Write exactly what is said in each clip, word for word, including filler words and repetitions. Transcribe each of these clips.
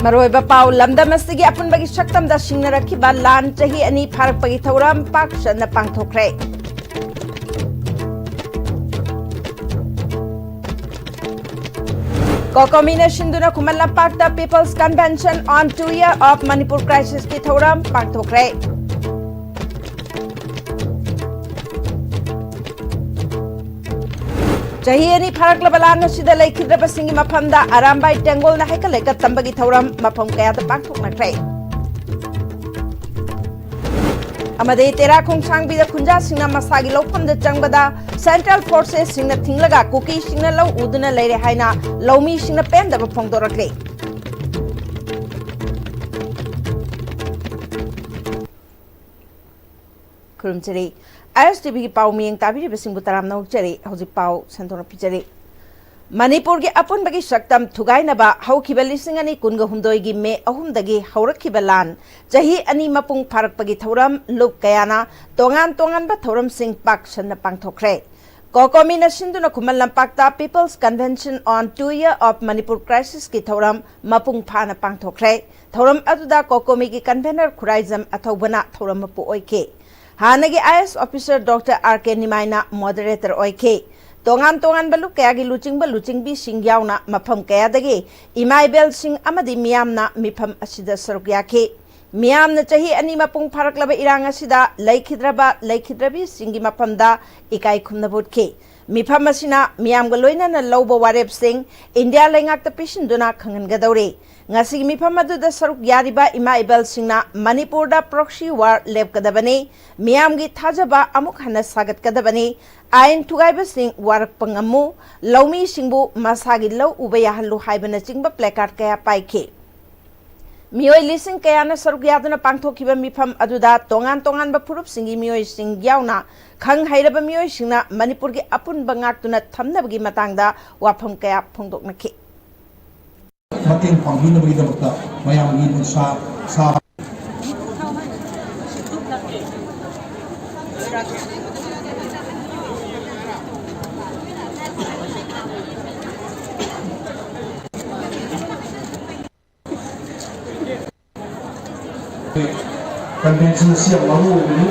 ꯃꯔꯨꯑꯣꯏꯕ ꯄꯥꯎ꯫ ꯂꯝꯗꯝ ꯑꯁꯤꯒꯤ ꯑꯄꯨꯟꯕꯒꯤ ꯁꯛꯇꯝꯗ ꯁꯤꯡꯅꯔꯛꯈꯤꯕ ꯂꯥꯟ ꯆꯍꯤ ꯑꯅꯤ ꯐꯥꯔꯛꯄꯒꯤ ꯊꯧꯔꯝ ꯄꯥꯛ ꯁꯟꯅ ꯄꯥꯡꯊꯣꯛꯈ꯭ꯔꯦ꯫ ꯀꯣꯀꯣꯃꯤꯅ ꯁꯤꯟꯗꯨꯅ ꯈꯨꯃꯟ ꯂꯝꯄꯥꯛꯇ People's Convention on Two Year of Manipur Crisisꯀꯤ ꯊꯧꯔꯝ ꯄꯥꯡꯊꯣꯛꯈ꯭ꯔꯦ꯫ ꯆꯍꯤ ꯑꯅꯤ ꯐꯥꯔꯛꯂꯕ ꯂꯥꯟ ꯑꯁꯤꯗ ꯂꯩꯈꯤꯗ꯭ꯔꯕꯁꯤꯡꯒꯤ ꯃꯐꯝꯗ ꯑꯔꯥꯝꯕꯥꯏ ꯇꯦꯡꯒꯣꯜꯅ ꯍꯩꯀꯠ ꯂꯩꯀꯠ ꯇꯝꯕꯒꯤ ꯊꯧꯔꯝ ꯃꯐꯝ ꯀꯌꯥꯗ ꯄꯥꯡꯊꯣꯛꯅꯈ꯭ꯔꯦ꯫ ꯑꯃꯗꯤ ꯇꯦꯔꯥ ꯈꯣꯡꯁꯥꯡꯕꯤꯗ ꯈꯨꯟꯖꯥꯁꯤꯡꯅ ꯃꯁꯥꯒꯤ ꯂꯧꯐꯝꯗ ꯆꯪꯕꯗ Central Forcesꯁꯤꯡꯅ ꯊꯤꯡꯂꯒ ꯀꯨꯀꯤꯁꯤꯡꯅ ꯂꯧ ꯎꯗꯨꯅ ꯂꯩꯔꯦ ꯍꯥꯏꯅ ꯂꯧꯃꯤꯁꯤꯡꯅ ꯄꯦꯟꯗꯕ ꯐꯣꯡꯗꯣꯔꯛꯂꯤ꯫ ꯈꯨꯔꯨꯝꯖꯔꯤ꯫ ISTVꯒꯤ ꯄꯥꯎ ꯃꯤꯠꯌꯦꯡ ꯇꯥꯕꯤꯔꯤꯕꯁꯤꯡꯕꯨ ꯇꯔꯥꯝꯅ ꯑꯣꯛꯆꯔꯤ꯫ ꯍꯧꯖꯤꯛ ꯄꯥꯎ ꯁꯟꯗꯣꯛꯅ ꯄꯤꯖꯔꯤ꯫ ꯃꯅꯤꯄꯨꯔꯒꯤ ꯑꯄꯨꯟꯕꯒꯤ ꯁꯛꯇꯝ ꯊꯨꯒꯥꯏꯅꯕ ꯍꯧꯈꯤꯕ ꯂꯤꯁꯤꯡ ꯑꯅꯤ ꯀꯨꯟꯒ ꯍꯨꯝꯗꯣꯏꯒꯤ ꯃꯦ ꯑꯍꯨꯝꯗꯒꯤ ꯍꯧꯔꯛꯈꯤꯕ ꯂꯥꯟ ꯆꯍꯤ ꯑꯅꯤ ꯃꯄꯨꯡ ꯐꯥꯔꯛꯄꯒꯤ ꯊꯧꯔꯝ ꯂꯨꯞ ꯀꯌꯥꯅ ꯇꯣꯉꯥꯟ ꯇꯣꯉꯥꯟꯕ ꯊꯧꯔꯝꯁꯤꯡ ꯄꯥꯛ ꯁꯟꯅ ꯄꯥꯡꯊꯣꯛꯈ꯭ꯔꯦ꯫ ꯀꯣꯀꯣꯃꯤꯅ ꯁꯤꯟꯗꯨꯅ ꯈꯨꯃꯟ ꯂꯝꯄꯥꯛꯇ People's Convention on Two Year of Manipur Crisisꯀꯤ ꯊꯧꯔꯝ ꯃꯄꯨꯡ ꯐꯥꯅ ꯄꯥꯡꯊꯣꯛꯈ꯭ꯔꯦ꯫ ꯊꯧꯔꯝ ꯑꯗꯨꯗ ꯀꯣꯀꯣꯃꯤꯒꯤ convenor ꯈꯨꯔꯥꯏꯖꯝ ꯑꯊꯧꯕꯅ ꯊꯧꯔꯝ ꯃꯄꯨ ꯑꯣꯏꯈꯤ꯫ ꯍꯥꯟꯅꯒꯤ IAS officer Doctor R K ꯅꯤꯃꯥꯏꯅ moderator ꯑꯣꯏꯈꯤ꯫ ꯇꯣꯉꯥꯟ ꯇꯣꯉꯥꯟꯕ ꯂꯨꯞ ꯀꯌꯥꯒꯤ ꯂꯨꯆꯤꯡꯕ ꯂꯨꯆꯤꯡꯕꯤꯁꯤꯡ ꯌꯥꯎꯅ ꯃꯐꯝ ꯀꯌꯥꯗꯒꯤ ꯏꯃꯥ ꯏꯕꯦꯜꯁꯤꯡ ꯑꯃꯗꯤ ꯃꯤꯌꯥꯝꯅ ꯃꯤꯐꯝ ꯑꯁꯤꯗ ꯁꯔꯨꯛ ꯌꯥꯈꯤ꯫ ꯃꯤꯌꯥꯝꯅ ꯆꯍꯤ ꯑꯅꯤ ꯃꯄꯨꯡ ꯐꯥꯔꯛꯂꯕ ꯏꯔꯥꯡ ꯑꯁꯤꯗ ꯂꯩꯈꯤꯗ꯭ꯔꯕ ꯂꯩꯈꯤꯗ꯭ꯔꯕꯤꯁꯤꯡꯒꯤ ꯃꯐꯝꯗ ꯏꯀꯥꯏ ꯈꯨꯝꯅꯕ ꯎꯠꯈꯤ꯫ ꯃꯤꯐꯝ ꯑꯁꯤꯅ ꯃꯤꯌꯥꯝꯒ ꯂꯣꯏꯅꯅ ꯂꯧꯕ ꯋꯥꯔꯦꯞꯁꯤꯡ ꯏꯟꯗꯤꯌꯥ ꯂꯩꯉꯥꯛꯇ ꯄꯤꯁꯤꯟꯗꯨꯅ ꯈꯪꯍꯟꯒꯗꯧꯔꯤ꯫ ꯉꯁꯤꯒꯤ ꯃꯤꯐꯝ ꯑꯗꯨꯗ ꯁꯔꯨꯛ ꯌꯥꯔꯤꯕ ꯏꯃꯥ ꯏꯕꯦꯜꯁꯤꯡꯅ ꯃꯅꯤꯄꯨꯔꯗ proxy war ꯂꯦꯞꯀꯗꯕꯅꯤ, ꯃꯤꯌꯥꯝꯒꯤ ꯊꯥꯖꯕ ꯑꯃꯨꯛ ꯍꯟꯅ ꯁꯥꯒꯠꯀꯗꯕꯅꯤ, ꯑꯥꯏꯟ ꯊꯨꯒꯥꯏꯕꯁꯤꯡ ꯋꯥꯔꯛꯄ ꯉꯝꯃꯨ, ꯂꯧꯃꯤꯁꯤꯡꯕꯨ ꯃꯁꯥꯒꯤ ꯂꯧ ꯎꯕ ꯌꯥꯍꯜꯂꯨ ꯍꯥꯏꯕꯅꯆꯤꯡꯕ placard ꯀꯌꯥ ꯄꯥꯏꯈꯤ꯫ ꯃꯤꯑꯣꯏ ꯂꯤꯁꯤꯡ ꯀꯌꯥꯅ ꯁꯔꯨꯛ ꯌꯥꯗꯨꯅ ꯄꯥꯡꯊꯣꯛꯈꯤꯕ ꯃꯤꯐꯝ ꯑꯗꯨꯗ ꯇꯣꯉꯥꯟ ꯇꯣꯉꯥꯟꯕ ꯐꯨꯔꯨꯞꯁꯤꯡꯒꯤ ꯃꯤꯑꯣꯏꯁꯤꯡ ꯌꯥꯎꯅ ꯈꯪ ꯍꯩꯔꯕ ꯃꯤꯑꯣꯏꯁꯤꯡꯅ ꯃꯅꯤꯄꯨꯔꯒꯤ ꯑꯄꯨꯟꯕ ꯉꯥꯛꯇꯨꯅ ꯊꯝꯅꯕꯒꯤ ꯃꯇꯥꯡꯗ ꯋꯥꯐꯝ ꯀꯌꯥ ꯐꯣꯡꯗꯣꯛꯅꯈꯤ꯫ ꯃꯇꯦꯡ ꯄꯥꯡꯕꯤꯅꯕꯒꯤꯗꯃꯛꯇ ꯃꯌꯥꯝꯒꯤ ꯅꯨꯡꯁꯥ ꯁꯥꯕ Convention ꯑꯁꯤ ꯌꯥꯝ ꯃꯔꯨ ꯑꯣꯏꯕꯅꯤ꯫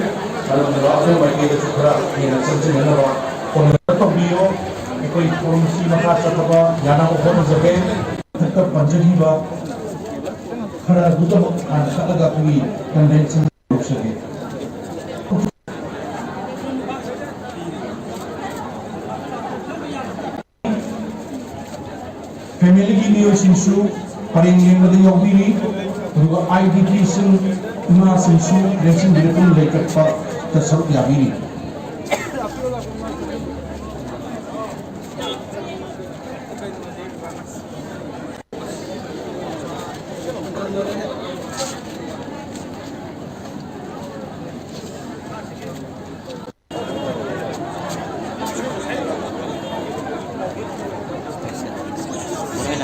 ꯃꯔꯝ ꯑꯗꯨꯅ ꯑꯗꯣꯝ ꯃꯥꯏꯀꯩꯗꯁꯨ ꯈꯔ ꯍꯦꯟꯅ ꯆꯪꯁꯤꯟꯅꯅꯕ ꯍꯣꯠꯅꯕ ꯇꯧꯕꯤꯌꯣ꯫ ꯑꯩꯈꯣꯏ ꯊꯧꯔꯝꯁꯤ ꯃꯈꯥ ꯆꯠꯊꯕ ꯌꯥꯅꯕ ꯍꯣꯠꯅꯖꯒꯦ꯫ ꯃꯊꯛꯇ ꯄꯟꯖꯈꯤꯕ ꯈꯔ ꯑꯗꯨꯗꯃꯛ ꯍꯥꯟꯅ ꯆꯠꯂꯒ ꯑꯩꯈꯣꯏꯒꯤ convention ꯇꯧꯖꯒꯦ꯫ Family ꯒꯤ ꯃꯤꯑꯣꯏꯁꯤꯡꯁꯨ ꯄꯔꯦꯡ ꯂꯦꯡꯕꯗ ꯌꯥꯎꯕꯤꯔꯤ꯫ ꯑꯗꯨꯒ I D P ꯁꯤꯡ ꯏꯃꯥꯁꯤꯡꯁꯨ ꯂꯦꯡꯁꯤꯟꯕꯤꯔꯛꯇꯨꯅ ꯂꯩꯀꯠꯄꯗ ꯁꯔꯨꯛ ꯌꯥꯕꯤꯔꯤ꯫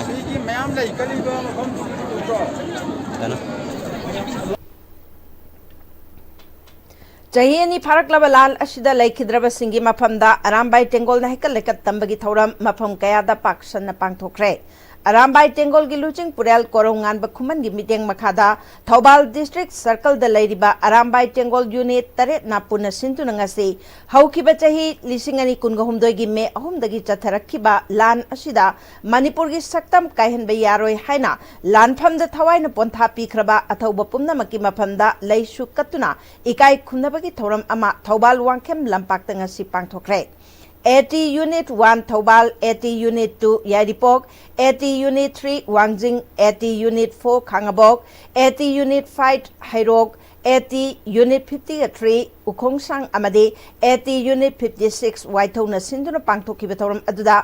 ꯃꯤꯒꯤ ꯃꯌꯥꯝ ꯂꯩ ꯀꯜꯂꯤꯕ ꯃꯐꯝꯁꯤꯡꯗꯨ ꯎꯗ꯭ꯔꯣ? ꯆꯍꯤ ꯑꯅꯤ ꯐꯥꯔꯛꯂꯕ ꯂꯥꯟ ꯑꯁꯤꯗ ꯂꯩꯈꯤꯗ꯭ꯔꯕꯁꯤꯡꯒꯤ ꯃꯐꯝꯗ ꯑꯔꯥꯝꯕꯥꯏ ꯇꯦꯡꯒꯣꯜꯅ ꯍꯩꯀꯠ ꯂꯩꯀꯠ ꯇꯝꯕꯒꯤ ꯊꯧꯔꯝ ꯃꯐꯝ ꯀꯌꯥꯗ ꯄꯥꯛ ꯁꯟꯅ ꯄꯥꯡꯊꯣꯛꯈ꯭ꯔꯦ꯫ ꯑꯔꯥꯝꯕꯥꯏ ꯇꯦꯡꯒꯣꯜꯒꯤ ꯂꯨꯆꯤꯡ ꯄꯨꯔꯦꯜ ꯀꯣꯔꯧꯉꯥꯟꯕ ꯈꯨꯃꯟꯒꯤ ꯃꯤꯠꯌꯦꯡ ꯃꯈꯥꯗ ꯊꯧꯕꯥꯜ district circle ꯗ ꯂꯩꯔꯤꯕ ꯑꯔꯥꯝꯕꯥꯏ ꯇꯦꯡꯒꯣꯜ unit ꯇꯔꯦꯠꯅ ꯄꯨꯟꯅ ꯁꯤꯟꯗꯨꯅ ꯉꯁꯤ ꯍꯧꯈꯤꯕ ꯆꯍꯤ ꯂꯤꯁꯤꯡ ꯑꯅꯤ ꯀꯨꯟꯒ ꯍꯨꯝꯗꯣꯏꯒꯤ ꯃꯦ ꯑꯍꯨꯝꯗꯒꯤ ꯆꯠꯊꯔꯛꯈꯤꯕ ꯂꯥꯟ ꯑꯁꯤꯗ ꯃꯅꯤꯄꯨꯔꯒꯤ ꯁꯛꯇꯝ ꯀꯥꯏꯍꯟꯕ ꯌꯥꯔꯣꯏ ꯍꯥꯏꯅ ꯂꯥꯟꯐꯝꯗ ꯊꯋꯥꯏꯅ ꯄꯣꯟꯊꯥ ꯄꯤꯈ꯭ꯔꯕ ꯑꯊꯧꯕ ꯄꯨꯝꯅꯃꯛꯀꯤ ꯃꯐꯝꯗ ꯂꯩꯁꯨ ꯀꯠꯇꯨꯅ ꯏꯀꯥꯏ ꯈꯨꯝꯅꯕꯒꯤ ꯊꯧꯔꯝ ꯑꯃ ꯊꯧꯕꯥꯜ ꯋꯥꯡꯈꯦꯝ ꯂꯝꯄꯥꯛꯇ ꯉꯁꯤ ꯄꯥꯡꯊꯣꯛꯈ꯭ꯔꯦ꯫ A T Unit one Thoubal, A T Unit two Yairipok, A T Unit three ꯋꯥꯡꯖꯤꯡ, A T Unit four Khangabok, A T Unit five Heirok, A T Unit fifty three ꯎꯈꯣꯡꯁꯥꯡ ꯑꯃꯗꯤ A T Unit fifty six ꯋꯥꯏꯊꯧꯅ ꯁꯤꯟꯗꯨꯅ ꯄꯥꯡꯊꯣꯛꯈꯤꯕ ꯊꯧꯔꯝ ꯑꯗꯨꯗ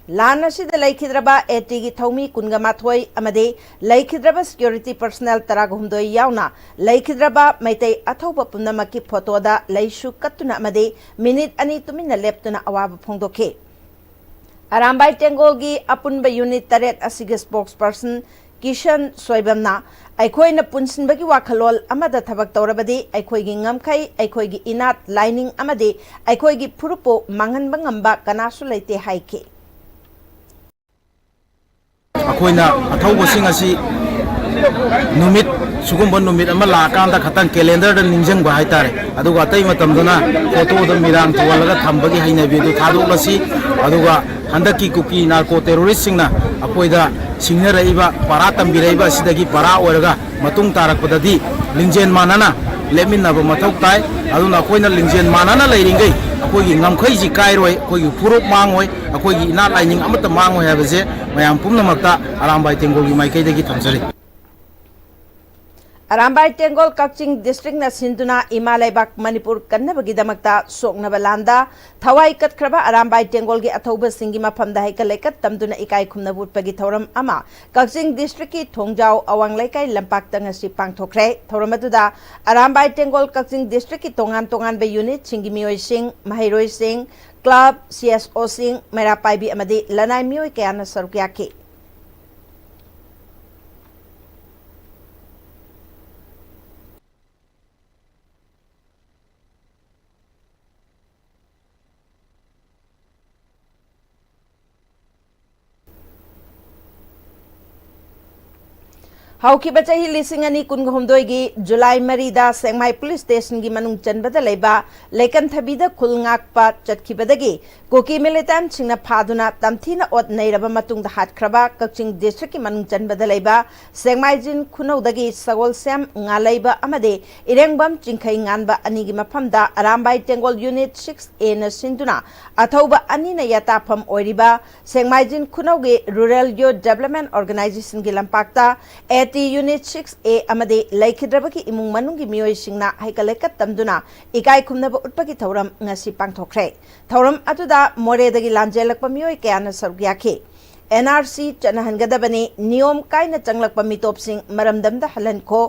ꯂꯥꯟ ꯑꯁꯤꯗ ꯂꯩꯈꯤꯗ꯭ꯔꯕ A T ꯒꯤ ꯊꯧꯃꯤ ꯀꯨꯟꯒ ꯃꯥꯊꯣꯏ ꯑꯃꯗꯤ ꯂꯩꯈꯤꯗ꯭ꯔꯕ security personnel ꯇꯔꯥꯒ ꯍꯨꯝꯗꯣꯏ ꯌꯥꯎꯅ ꯂꯩꯈꯤꯗ꯭ꯔꯕ ꯃꯩꯇꯩ ꯑꯊꯧꯕ ꯄꯨꯝꯅꯃꯛꯀꯤ ꯐꯣꯇꯣꯗ ꯂꯩꯁꯨ ꯀꯠꯇꯨꯅ ꯑꯃꯗꯤ ꯃꯤꯅꯤꯠ ꯑꯅꯤ ꯇꯨꯃꯤꯟꯅ ꯂꯦꯞꯇꯨꯅ ꯑꯋꯥꯕ ꯐꯣꯡꯗꯣꯛꯈꯤ꯫ ꯑꯔꯥꯝꯕꯥꯏ ꯇꯦꯡꯒꯣꯜꯒꯤ ꯑꯄꯨꯟꯕ unit ꯇꯔꯦꯠ ꯑꯁꯤꯒꯤ spokesperson ꯀꯤꯁꯟ ꯁꯣꯏꯕꯝꯅ ꯑꯩꯈꯣꯏꯅ ꯄꯨꯟꯁꯤꯟꯕꯒꯤ ꯋꯥꯈꯜꯂꯣꯟ ꯑꯃꯗ ꯊꯕꯛ ꯇꯧꯔꯕꯗꯤ ꯑꯩꯈꯣꯏꯒꯤ ꯉꯝꯈꯩ, ꯑꯩꯈꯣꯏꯒꯤ ꯏꯅꯥꯠ, ꯂꯥꯏꯅꯤꯡ ꯑꯃꯗꯤ ꯑꯩꯈꯣꯏꯒꯤ ꯐꯨꯔꯨꯞꯄꯨ ꯃꯥꯡꯍꯟꯕ ꯉꯝꯕ ꯀꯅꯥꯁꯨ ꯂꯩꯇꯦ ꯍꯥꯏꯈꯤ꯫ ꯑꯩꯈꯣꯏꯅ ꯑꯊꯧꯕꯁꯤꯡ ꯑꯁꯤ ꯅꯨꯃꯤꯠ, ꯁꯤꯒꯨꯝꯕ ꯅꯨꯃꯤꯠ ꯑꯃ ꯂꯥꯛꯑꯀꯥꯟꯗ ꯈꯇꯪ ꯀꯦꯂꯦꯟꯗꯔꯗ ꯅꯤꯡꯁꯤꯡꯕ ꯍꯥꯏꯇꯥꯔꯦ꯫ ꯑꯗꯨꯒ ꯑꯇꯩ ꯃꯇꯝꯗꯅ ꯐꯣꯇꯣꯗ ꯃꯤꯔꯥꯡ ꯊꯨꯍꯜꯂꯒ ꯊꯝꯕꯒꯤ ꯍꯩꯅꯕꯤ ꯑꯗꯨ ꯊꯥꯗꯣꯛꯂꯁꯤ꯫ ꯑꯗꯨꯒ ꯍꯟꯗꯛꯀꯤ ꯀꯨꯀꯤ ꯅꯥꯔꯀꯣ ꯇꯦꯔꯣꯔꯤꯁꯁꯤꯡꯅ ꯑꯩꯈꯣꯏꯗ ꯁꯤꯡꯅꯔꯛꯏꯕ, ꯄꯔꯥ ꯇꯝꯕꯤꯔꯛꯏꯕ ꯑꯁꯤꯗꯒꯤ ꯄꯔꯥ ꯑꯣꯏꯔꯒ ꯃꯇꯨꯡ ꯇꯥꯔꯛꯄꯗꯗꯤ ꯂꯤꯡꯖꯦꯜ ꯃꯥꯟꯅꯅ ꯂꯦꯞꯃꯤꯟꯅꯕ ꯃꯊꯧ ꯇꯥꯏ꯫ ꯑꯗꯨꯅ ꯑꯩꯈꯣꯏꯅ ꯂꯤꯡꯖꯦꯜ ꯃꯥꯟꯅꯅ ꯂꯩꯔꯤꯉꯩ ꯑꯩꯈꯣꯏꯒꯤ ꯉꯝꯈꯩꯁꯤ ꯀꯥꯏꯔꯣꯏ, ꯑꯩꯈꯣꯏꯒꯤ ꯐꯨꯔꯨꯞ ꯃꯥꯡꯉꯣꯏ, ꯑꯩꯈꯣꯏꯒꯤ ꯏꯅꯥꯠ ꯂꯥꯏꯅꯤꯡ ꯑꯃꯠꯇ ꯃꯥꯡꯉꯣꯏ ꯍꯥꯏꯕꯁꯦ ꯃꯌꯥꯝ ꯄꯨꯝꯅꯃꯛꯇ ꯑꯔꯥꯝꯕꯥꯏ ꯇꯦꯡꯒꯣꯜꯒꯤ ꯃꯥꯏꯀꯩꯗꯒꯤ ꯊꯝꯖꯔꯤ꯫ ꯑꯔꯥꯝꯕꯥꯏ ꯇꯦꯡꯒꯣꯜ ꯀꯛꯆꯤꯡ ꯗꯤꯁꯇ꯭ꯔꯤꯛꯅ ꯁꯤꯟꯗꯨꯅ ꯏꯃꯥ ꯂꯩꯕꯥꯛ ꯃꯅꯤꯄꯨꯔ ꯀꯟꯅꯕꯒꯤꯗꯃꯛꯇ ꯁꯣꯛꯅꯕ ꯂꯥꯟꯗ ꯊꯋꯥꯏ ꯀꯠꯈ꯭ꯔꯕ ꯑꯔꯥꯝꯕꯥꯏ ꯇꯦꯡꯒꯣꯜꯒꯤ ꯑꯊꯧꯕꯁꯤꯡꯒꯤ ꯃꯐꯝꯗ ꯍꯩꯀꯠ ꯂꯩꯀꯠ ꯇꯝꯗꯨꯅ ꯏꯀꯥꯏ ꯈꯨꯝꯅꯕ ꯎꯠꯄꯒꯤ ꯊꯧꯔꯝ ꯑꯃ ꯀꯛꯆꯤꯡ ꯗꯤꯁꯇ꯭ꯔꯤꯛꯀꯤ ꯊꯣꯡꯖꯥꯎ ꯑꯋꯥꯡ ꯂꯩꯀꯥꯏ ꯂꯝꯄꯥꯛꯇ ꯉꯁꯤ ꯄꯥꯡꯊꯣꯛꯈ꯭ꯔꯦ꯫ ꯊꯧꯔꯝ ꯑꯗꯨꯗ ꯑꯔꯥꯝꯕꯥꯏ ꯇꯦꯡꯒꯣꯜ ꯀꯛꯆꯤꯡ ꯗꯤꯁꯇ꯭ꯔꯤꯛꯀꯤ ꯇꯣꯉꯥꯟ ꯇꯣꯉꯥꯟꯕ ꯌꯨꯅꯤꯠꯁꯤꯡꯒꯤ ꯃꯤꯑꯣꯏꯁꯤꯡ, ꯃꯍꯩꯔꯣꯏꯁꯤꯡ, ꯀ꯭ꯂꯕ, ꯁꯤ ꯑꯦꯁ ꯑꯣꯁꯤꯡ, ꯃꯩꯔꯥ ꯄꯥꯏꯕꯤ ꯑꯃꯗꯤ ꯂꯅꯥꯏ ꯃꯤꯑꯣꯏ ꯀꯌꯥꯅ ꯁꯔꯨꯛ ꯌꯥꯈꯤ꯫ ꯍꯧꯈꯤꯕ ꯆꯍꯤ ꯂꯤꯁꯤꯡ ꯑꯅꯤ ꯀꯨꯟꯍꯨꯝꯗꯣꯏꯒꯤ ꯖꯨꯂꯥꯏ ꯃꯔꯤꯗ ꯁꯦꯛꯃꯥꯏ ꯄꯨꯂꯤꯁ ꯁ꯭ꯇꯦꯁꯟꯒꯤ ꯃꯅꯨꯡ ꯆꯟꯕꯗ ꯂꯩꯕ ꯂꯩꯀꯟꯊꯕꯤꯗ ꯈꯨꯜ ꯉꯥꯛꯄ ꯆꯠꯈꯤꯕꯗꯒꯤ ꯀꯨꯀꯤ ꯃꯤꯂꯤꯇꯦꯟꯠꯁꯤꯡꯅ ꯐꯥꯗꯨꯅ ꯇꯝꯊꯤꯅ ꯑꯣꯠ ꯅꯩꯔꯕ ꯃꯇꯨꯡꯗ ꯍꯥꯠꯈ꯭ꯔꯕ ꯀꯛꯆꯤꯡ ꯗꯤꯁꯇ꯭ꯔꯤꯛꯀꯤ ꯃꯅꯨꯡ ꯆꯟꯕꯗ ꯂꯩꯕ ꯁꯦꯛꯃꯥꯏꯖꯤꯟ ꯈꯨꯅꯧꯗꯒꯤ ꯁꯒꯣꯜꯁꯦꯝ ꯉꯥꯂꯩꯕ ꯑꯃꯗꯤ ꯏꯔꯦꯡꯕꯝ ꯆꯤꯡꯈꯩ ꯉꯥꯟꯕ ꯑꯅꯤꯒꯤ ꯃꯐꯝꯗ ꯑꯔꯥꯝꯕꯥꯏ ꯇꯦꯡꯒꯣꯜ ꯌꯨꯅꯤꯠ ꯁꯤꯛꯁ ꯑꯦꯅ ꯁꯤꯟꯗꯨꯅ ꯑꯊꯧꯕ ꯑꯅꯤꯅ ꯌꯥꯇꯥꯐꯝ ꯑꯣꯏꯔꯤꯕ ꯁꯦꯛꯃꯥꯏꯖꯤꯟ ꯈꯨꯅꯧꯒꯤ ꯔꯨꯔꯦꯜ ꯌꯨꯠ ꯗꯦꯕꯂꯞꯃꯦꯟꯠ ꯑꯣꯔꯒꯅꯥꯏꯖꯦꯁꯟꯒꯤ ꯂꯝꯄꯥꯛꯇ ꯑꯦ ꯇꯤ ꯌꯨꯅꯤꯠ ꯁꯤꯛꯁ ꯑꯦ ꯑꯃꯗꯤ ꯂꯩꯈꯤꯗ꯭ꯔꯕꯒꯤ ꯏꯃꯨꯡ ꯃꯅꯨꯡꯒꯤ ꯃꯤꯑꯣꯏꯁꯤꯡꯅ ꯍꯩꯀꯠ ꯂꯩꯀꯠ ꯇꯝꯗꯨꯅ ꯏꯀꯥꯏ ꯈꯨꯝꯅꯕ ꯎꯠꯄꯒꯤ ꯊꯧꯔꯝ ꯉꯁꯤ ꯄꯥꯡꯊꯣꯛꯈ꯭ꯔꯦ꯫ ꯊꯧꯔꯝ ꯑꯗꯨꯗ ꯃꯣꯔꯦꯗꯒꯤ ꯂꯥꯟꯖꯦꯜꯂꯛꯄ ꯃꯤꯑꯣꯏ ꯀꯌꯥꯅ ꯁꯔꯨꯛ ꯌꯥꯈꯤ꯫ ꯑꯦꯟ ꯑꯥꯔ ꯁꯤ ꯆꯠꯅꯍꯟꯒꯗꯕꯅꯤ, ꯅꯤꯌꯣꯝ ꯀꯥꯏꯅ ꯆꯪꯂꯛꯄ ꯃꯤꯇꯣꯞꯁꯤꯡ ꯃꯔꯝꯗꯝꯗ ꯍꯜꯍꯟꯈꯣ,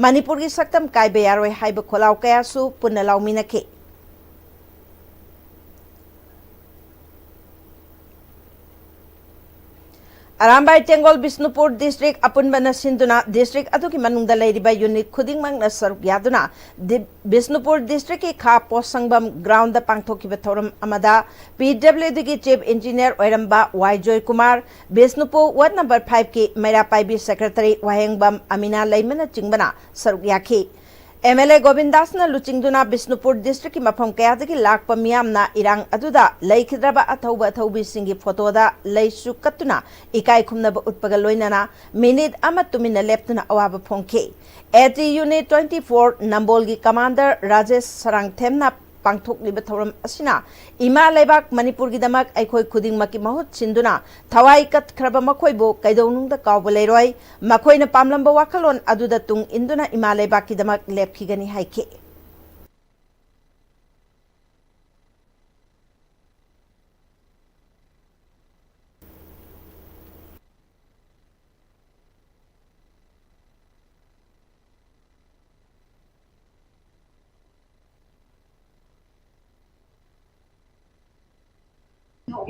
ꯃꯅꯤꯄꯨꯔꯒꯤ ꯁꯛꯇꯝ ꯀꯥꯏꯕ ꯌꯥꯔꯣꯏ ꯍꯥꯏꯕ ꯈꯣꯜꯂꯥꯎ ꯀꯌꯥꯁꯨ ꯄꯨꯟꯅ ꯂꯥꯎꯃꯤꯟꯅꯈꯤ꯫ ꯑꯔꯥꯝꯕꯥꯏ ꯇꯦꯡꯒꯣꯜ ꯕꯤꯁꯅꯨꯄꯨꯔ ꯗꯤꯁꯇ꯭ꯔꯤꯛ ꯑꯄꯨꯟꯕꯅ ꯁꯤꯟꯗꯨꯅ ꯗꯤꯁꯇ꯭ꯔꯤꯛ ꯑꯗꯨꯒꯤ ꯃꯅꯨꯡꯗ ꯂꯩꯔꯤꯕ ꯌꯨꯅꯤꯠ ꯈꯨꯗꯤꯡꯃꯛꯅ ꯁꯔꯨꯛ ꯌꯥꯗꯨꯅ ꯗꯤ-, ꯕꯤꯁꯅꯨꯄꯨꯔ ꯗꯤꯁꯇ꯭ꯔꯤꯛꯀꯤ ꯈꯥ ꯄꯣꯁꯪꯕꯝ ꯒ꯭ꯔꯥꯎꯟꯗ ꯄꯥꯡꯊꯣꯛꯈꯤꯕ ꯊꯧꯔꯝ ꯑꯃꯗ ꯄꯤ ꯗꯕ꯭ꯂꯤꯎ ꯗꯤꯒꯤ ꯆꯤꯐ ꯏꯟꯖꯤꯅꯤꯌꯔ ꯑꯣꯏꯔꯝꯕ ꯋꯥꯏ ꯖꯣꯏꯀꯨꯃꯥꯔ, ꯕꯤꯁꯅꯨꯄꯨꯔ ꯋꯥꯔꯗ ꯅꯝꯕꯔ ꯐꯥꯏꯚꯀꯤ ꯃꯩꯔꯥ ꯄꯥꯏꯕꯤ ꯁꯦꯀ꯭ꯔꯦꯇꯔꯤ ꯋꯥꯍꯦꯡꯕꯝ ꯑꯃꯤꯅꯥ ꯂꯩꯃꯅꯆꯤꯡꯕꯅ ꯁꯔꯨꯛ ꯌꯥꯈꯤ꯫ ꯑꯦꯝ ꯑꯦꯜ ꯑꯦ ꯒꯣꯕꯤꯟꯗꯥꯁꯅ ꯂꯨꯆꯤꯡꯗꯨꯅ ꯕꯤꯁꯅꯨꯄꯨꯔ ꯗꯤꯁꯇ꯭ꯔꯤꯛꯀꯤ ꯃꯐꯝ ꯀꯌꯥꯗꯒꯤ ꯂꯥꯛꯄ ꯃꯤꯌꯥꯝꯅ ꯏꯔꯥꯡ ꯑꯗꯨꯗ ꯂꯩꯈꯤꯗ꯭ꯔꯕ ꯑꯊꯧꯕ ꯑꯊꯧꯕꯤꯁꯤꯡꯒꯤ ꯐꯣꯇꯣꯗ ꯂꯩꯁꯨ ꯀꯠꯇꯨꯅ ꯏꯀꯥꯏ ꯈꯨꯝꯅꯕ ꯎꯠꯄꯒ ꯂꯣꯏꯅꯅ ꯃꯤꯅꯤꯠ ꯑꯃ ꯇꯨꯃꯤꯟꯅ ꯂꯦꯞꯇꯨꯅ ꯑꯋꯥꯕ ꯐꯣꯡꯈꯤ꯫ A T unit twenty four ꯅꯝꯕꯣꯜꯒꯤ ꯀꯃꯥꯟꯗꯔ ꯔꯥꯖꯦꯁ ꯁꯔꯥꯡꯊꯦꯝꯅ ꯄꯥꯡꯊꯣꯛꯂꯤꯕ ꯊꯧꯔꯝ ꯑꯁꯤꯅ ꯏꯃꯥ ꯂꯩꯕꯥꯛ ꯃꯅꯤꯄꯨꯔꯒꯤꯗꯃꯛ ꯑꯩꯈꯣꯏ ꯈꯨꯗꯤꯡꯃꯛꯀꯤ ꯃꯍꯨꯠ ꯁꯤꯟꯗꯨꯅ ꯊꯋꯥꯏ ꯀꯠꯈ꯭ꯔꯕ ꯃꯈꯣꯏꯕꯨ ꯀꯩꯗꯧꯅꯨꯡꯗ ꯀꯥꯎꯕ ꯂꯩꯔꯣꯏ꯫ ꯃꯈꯣꯏꯅ ꯄꯥꯝꯂꯝꯕ ꯋꯥꯈꯜꯂꯣꯟ ꯑꯗꯨꯗ ꯇꯨꯡ ꯏꯟꯗꯨꯅ ꯏꯃꯥ ꯂꯩꯕꯥꯛꯀꯤꯗꯃꯛ ꯂꯦꯞꯈꯤꯒꯅꯤ ꯍꯥꯏꯈꯤ꯫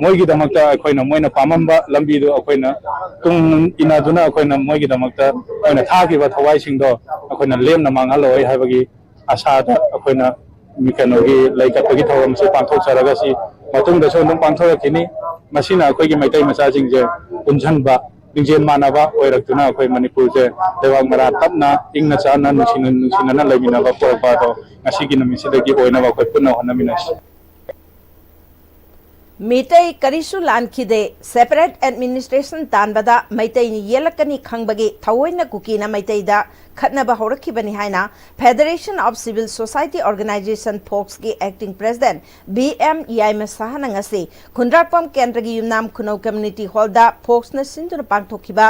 ꯃꯣꯏꯒꯤꯗꯃꯛꯇ ꯑꯩꯈꯣꯏꯅ, ꯃꯣꯏꯅ ꯄꯥꯝꯃꯝꯕ ꯂꯝꯕꯤꯗꯨ ꯑꯩꯈꯣꯏꯅ ꯇꯨꯡ ꯏꯟꯅꯗꯨꯅ ꯑꯩꯈꯣꯏꯅ ꯃꯣꯏꯒꯤꯗꯃꯛꯇ ꯑꯩꯈꯣꯏꯅ ꯊꯥꯈꯤꯕ ꯊꯋꯥꯏꯁꯤꯡꯗꯣ ꯑꯩꯈꯣꯏꯅ ꯂꯦꯝꯅ ꯃꯥꯡꯍꯜꯂꯣꯏ ꯍꯥꯏꯕꯒꯤ ꯑꯁꯥꯗ ꯑꯩꯈꯣꯏꯅ ꯀꯩꯅꯣꯒꯤ ꯂꯩ ꯀꯠꯄꯒꯤ ꯊꯧꯔꯝꯁꯤ ꯄꯥꯡꯊꯣꯛꯆꯔꯒ ꯁꯤ ꯃꯇꯨꯡꯗꯁꯨ ꯑꯗꯨꯝ ꯄꯥꯡꯊꯣꯔꯛꯈꯤꯅꯤ꯫ ꯃꯁꯤꯅ ꯑꯩꯈꯣꯏꯒꯤ ꯃꯩꯇꯩ ꯃꯆꯥꯁꯤꯡꯁꯦ ꯄꯨꯟꯁꯤꯟꯕ, ꯂꯤꯡꯖꯦꯜ ꯃꯥꯟꯅꯕ ꯑꯣꯏꯔꯛꯇꯨꯅ ꯑꯩꯈꯣꯏ ꯃꯅꯤꯄꯨꯔꯁꯦ ꯂꯩꯕꯥꯛ ꯃꯔꯥ ꯇꯞꯅ, ꯏꯪꯅ ꯆꯥꯅ, ꯅꯨꯡꯁꯤꯅ, ꯅꯨꯡꯁꯤꯅꯅ ꯂꯩꯃꯤꯟꯅꯕ ꯄꯨꯔꯛꯄ ꯑꯗꯣ ꯉꯁꯤꯒꯤ ꯅꯨꯃꯤꯠꯁꯤꯗꯒꯤ ꯑꯣꯏꯅꯕ ꯑꯩꯈꯣꯏ ꯄꯨꯟꯅ ꯍꯣꯠꯅꯃꯤꯟꯅꯁꯤ꯫ ꯃꯤꯇꯩ ꯀꯔꯤꯁꯨ ꯂꯥꯟꯈꯤꯗꯦ, separate administration ꯇꯥꯟꯕꯗ ꯃꯩꯇꯩꯅ ꯌꯦꯜꯂꯛꯀꯅꯤ ꯈꯪꯕꯒꯤ ꯊꯑꯣꯏꯅ ꯀꯨꯀꯤꯅ ꯃꯩꯇꯩꯗ ꯈꯠꯅꯕ ꯍꯧꯔꯛꯈꯤꯕꯅꯤ ꯍꯥꯏꯅ Federation of Civil Society Organization, ꯐꯣꯛꯁꯀꯤ acting president B M Yaima ꯁꯍꯥꯅ ꯉꯁꯤ ꯈꯨꯟꯗ꯭ꯔꯥꯛꯄꯝ ꯀꯦꯟꯗ꯭ꯔꯒꯤ ꯌꯨꯝꯅꯥꯝ ꯈꯨꯅꯧ community hallꯗ ꯐꯣꯛꯁꯅ ꯁꯤꯟꯗꯨꯅ ꯄꯥꯡꯊꯣꯛꯈꯤꯕ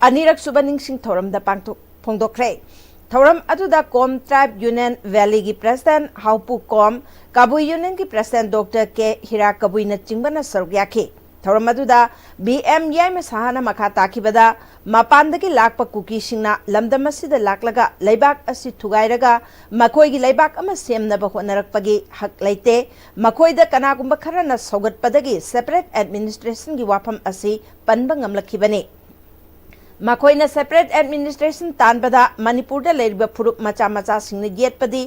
ꯑꯅꯤꯔꯛ ꯁꯨꯕ ꯅꯤꯡꯁꯤꯡ ꯊꯧꯔꯝꯗ ꯄꯥꯡꯊꯣꯛ-, ꯐꯣꯡꯗꯣꯛꯈ꯭ꯔꯦ꯫ ꯊꯧꯔꯝ ꯑꯗꯨꯗ ꯀꯣꯝ tribe union valleyꯒꯤ president ꯍꯥꯎꯄꯨ ꯀꯣꯝ, ꯀꯕꯨꯏ unionꯒꯤ president ꯗꯣꯛꯇꯔ ꯀꯦ ꯍꯤꯔꯥ ꯀꯕꯨꯏꯅꯆꯤꯡꯕꯅ ꯁꯔꯨꯛ ꯌꯥꯈꯤ꯫ ꯊꯧꯔꯝ ꯑꯗꯨꯗ ꯕꯤ ꯑꯦꯝ ꯌꯥꯏꯃ ꯁꯍꯥꯅ ꯃꯈꯥ ꯇꯥꯈꯤꯕꯗ, ꯃꯄꯥꯟꯗꯒꯤ ꯂꯥꯛꯄ ꯀꯨꯀꯤꯁꯤꯡꯅ ꯂꯝꯗꯝ ꯑꯁꯤꯗ ꯂꯥꯛꯂꯒ ꯂꯩꯕꯥꯛ ꯑꯁꯤ ꯊꯨꯒꯥꯏꯔꯒ ꯃꯈꯣꯏꯒꯤ ꯂꯩꯕꯥꯛ ꯑꯃ ꯁꯦꯝꯅꯕ ꯍꯣꯠꯅꯔꯛꯄꯒꯤ ꯍꯛ ꯂꯩꯇꯦ꯫ ꯃꯈꯣꯏꯗ ꯀꯅꯥꯒꯨꯝꯕ ꯈꯔꯅ ꯁꯧꯒꯠꯄꯗꯒꯤ separate administration ꯒꯤ ꯋꯥꯐꯝ ꯑꯁꯤ ꯄꯟꯕ ꯉꯝꯂꯛꯈꯤꯕꯅꯤ꯫ ꯃꯈꯣꯏꯅ separate administration ꯇꯥꯟꯕꯗ ꯃꯅꯤꯄꯨꯔꯗ ꯂꯩꯔꯤꯕ ꯐꯨꯔꯨꯞ ꯃꯆꯥ ꯃꯆꯥꯁꯤꯡꯅ ꯌꯦꯠꯄꯗꯤ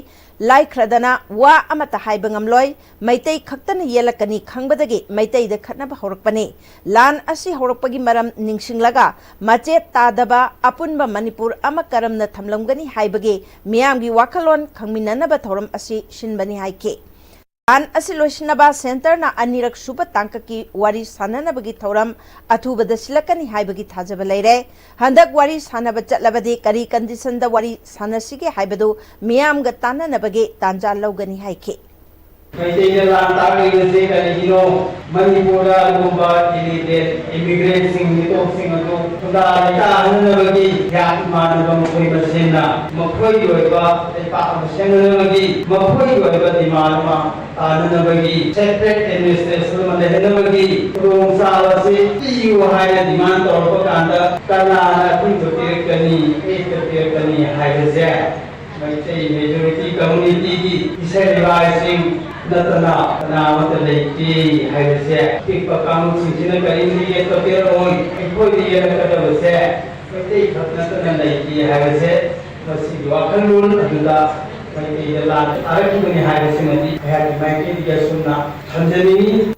ꯂꯥꯏꯈ꯭ꯔꯗꯅ ꯋꯥ ꯑꯃꯠꯇ ꯍꯥꯏꯕ ꯉꯝꯂꯣꯏ꯫ ꯃꯩꯇꯩ ꯈꯛꯇꯅ ꯌꯦꯜꯂꯛꯀꯅꯤ ꯈꯪꯕꯗꯒꯤ ꯃꯩꯇꯩꯗ ꯈꯠꯅꯕ ꯍꯧꯔꯛꯄꯅꯤ꯫ ꯂꯥꯟ ꯑꯁꯤ ꯍꯧꯔꯛꯄꯒꯤ ꯃꯔꯝ ꯅꯤꯡꯁꯤꯡꯂꯒ ꯃꯆꯦꯠ ꯇꯥꯗꯕ ꯑꯄꯨꯟꯕ ꯃꯅꯤꯄꯨꯔ ꯑꯃ ꯀꯔꯝꯅ ꯊꯝꯂꯝꯒꯅꯤ ꯍꯥꯏꯕꯒꯤ ꯃꯤꯌꯥꯝꯒꯤ ꯋꯥꯈꯜꯂꯣꯟ ꯈꯪꯃꯤꯟꯅꯅꯕ ꯊꯧꯔꯝ ꯑꯁꯤ ꯁꯤꯟꯕꯅꯤ ꯍꯥꯏꯈꯤ꯫ ꯂꯥꯟ ꯑꯁꯤ ꯂꯣꯏꯁꯤꯟꯅꯕ centre ꯅ ꯑꯅꯤꯔꯛ ꯁꯨꯕ ꯇꯥꯡꯀꯛꯀꯤ ꯋꯥꯔꯤ ꯁꯥꯟꯅꯅꯕꯒꯤ ꯊꯧꯔꯝ ꯑꯊꯨꯕꯗ ꯁꯤꯜꯂꯛꯀꯅꯤ ꯍꯥꯏꯕꯒꯤ ꯊꯥꯖꯕ ꯂꯩꯔꯦ꯫ ꯍꯟꯗꯛ ꯋꯥꯔꯤ ꯁꯥꯟꯅꯕ ꯆꯠꯂꯕꯗꯤ ꯀꯔꯤ condition ꯗ ꯋꯥꯔꯤ ꯁꯥꯟꯅꯁꯤꯒꯦ ꯍꯥꯏꯕꯗꯨ ꯃꯤꯌꯥꯝꯒ ꯇꯥꯟꯅꯅꯕꯒꯤ ꯇꯥꯟꯖꯥ ꯂꯧꯒꯅꯤ ꯍꯥꯏꯈꯤ꯫ ꯃꯩꯇꯩꯗ ꯂꯥꯟ ꯇꯥꯛꯂꯤꯕꯁꯦ ꯀꯔꯤꯒꯤꯅꯣ? ꯃꯅꯤꯄꯨꯔꯗ ꯑꯗꯨꯒꯨꯝꯕ illegal immigrant ꯁꯤꯡ, ꯃꯤꯇꯣꯞꯁꯤꯡ ꯑꯗꯨ ꯈꯨꯟꯗꯥ ꯂꯩꯇꯥꯍꯟꯅꯕꯒꯤ ꯌꯥꯠ ꯏꯃꯥꯟꯅꯕ ꯃꯈꯣꯏ ꯃꯁꯦꯟꯅ ꯃꯈꯣꯏꯒꯤ ꯑꯣꯏꯕ ꯂꯩꯄꯥꯛ ꯑꯃ ꯁꯦꯝꯅꯅꯕꯒꯤ, ꯃꯈꯣꯏꯒꯤ ꯑꯣꯏꯕ demand ꯑꯃ ꯇꯥꯅꯅꯕꯒꯤ, separate administration ꯑꯃ ꯂꯩꯍꯟꯅꯕꯒꯤ ꯈꯨꯗꯣꯡꯆꯥꯕ ꯑꯁꯤ ꯄꯤꯌꯨ ꯍꯥꯏꯅ demand ꯇꯧꯔꯛꯄ ꯀꯥꯟꯗ ꯀꯅꯥꯅ ꯑꯊꯤꯡꯕ ꯄꯤꯔꯛꯀꯅꯤ, ꯑꯌꯦꯠꯄ ꯄꯤꯔꯛꯀꯅꯤ ꯍꯥꯏꯕꯁꯦ ꯃꯩꯇꯩ majority community ꯒꯤ ꯏꯁꯩ ꯅꯤꯡꯕꯥꯏꯁꯤꯡ ꯅꯠꯇꯅ ꯀꯅꯥ ꯑꯃꯠꯇ ꯂꯩꯇꯦ ꯍꯥꯏꯕꯁꯦ, ꯑꯄꯤꯛꯄ ꯀꯥꯡꯂꯨꯞꯁꯤꯡꯁꯤꯅ ꯀꯔꯤꯝꯇ ꯌꯦꯠꯄ ꯄꯤꯔꯛꯑꯣꯏ꯫ ꯑꯩꯈꯣꯏꯗ ꯌꯦꯠꯂꯛꯀꯗꯕꯁꯦ ꯃꯩꯇꯩ ꯈꯛ ꯅꯠꯇꯅ ꯂꯩꯇꯦ ꯍꯥꯏꯕꯁꯦ, ꯃꯁꯤꯒꯤ ꯋꯥꯈꯜꯂꯣꯟ ꯑꯗꯨꯗ ꯃꯩꯇꯩꯗ ꯂꯥꯟ ꯇꯥꯔꯛꯈꯤꯕꯅꯤ ꯍꯥꯏꯕꯁꯤꯃꯗꯤ ꯑꯩꯍꯥꯛꯀꯤ ꯃꯥꯏꯀꯩꯗꯒꯤ ꯑꯁꯨꯝꯅ ꯊꯝꯖꯅꯤꯡꯏ꯫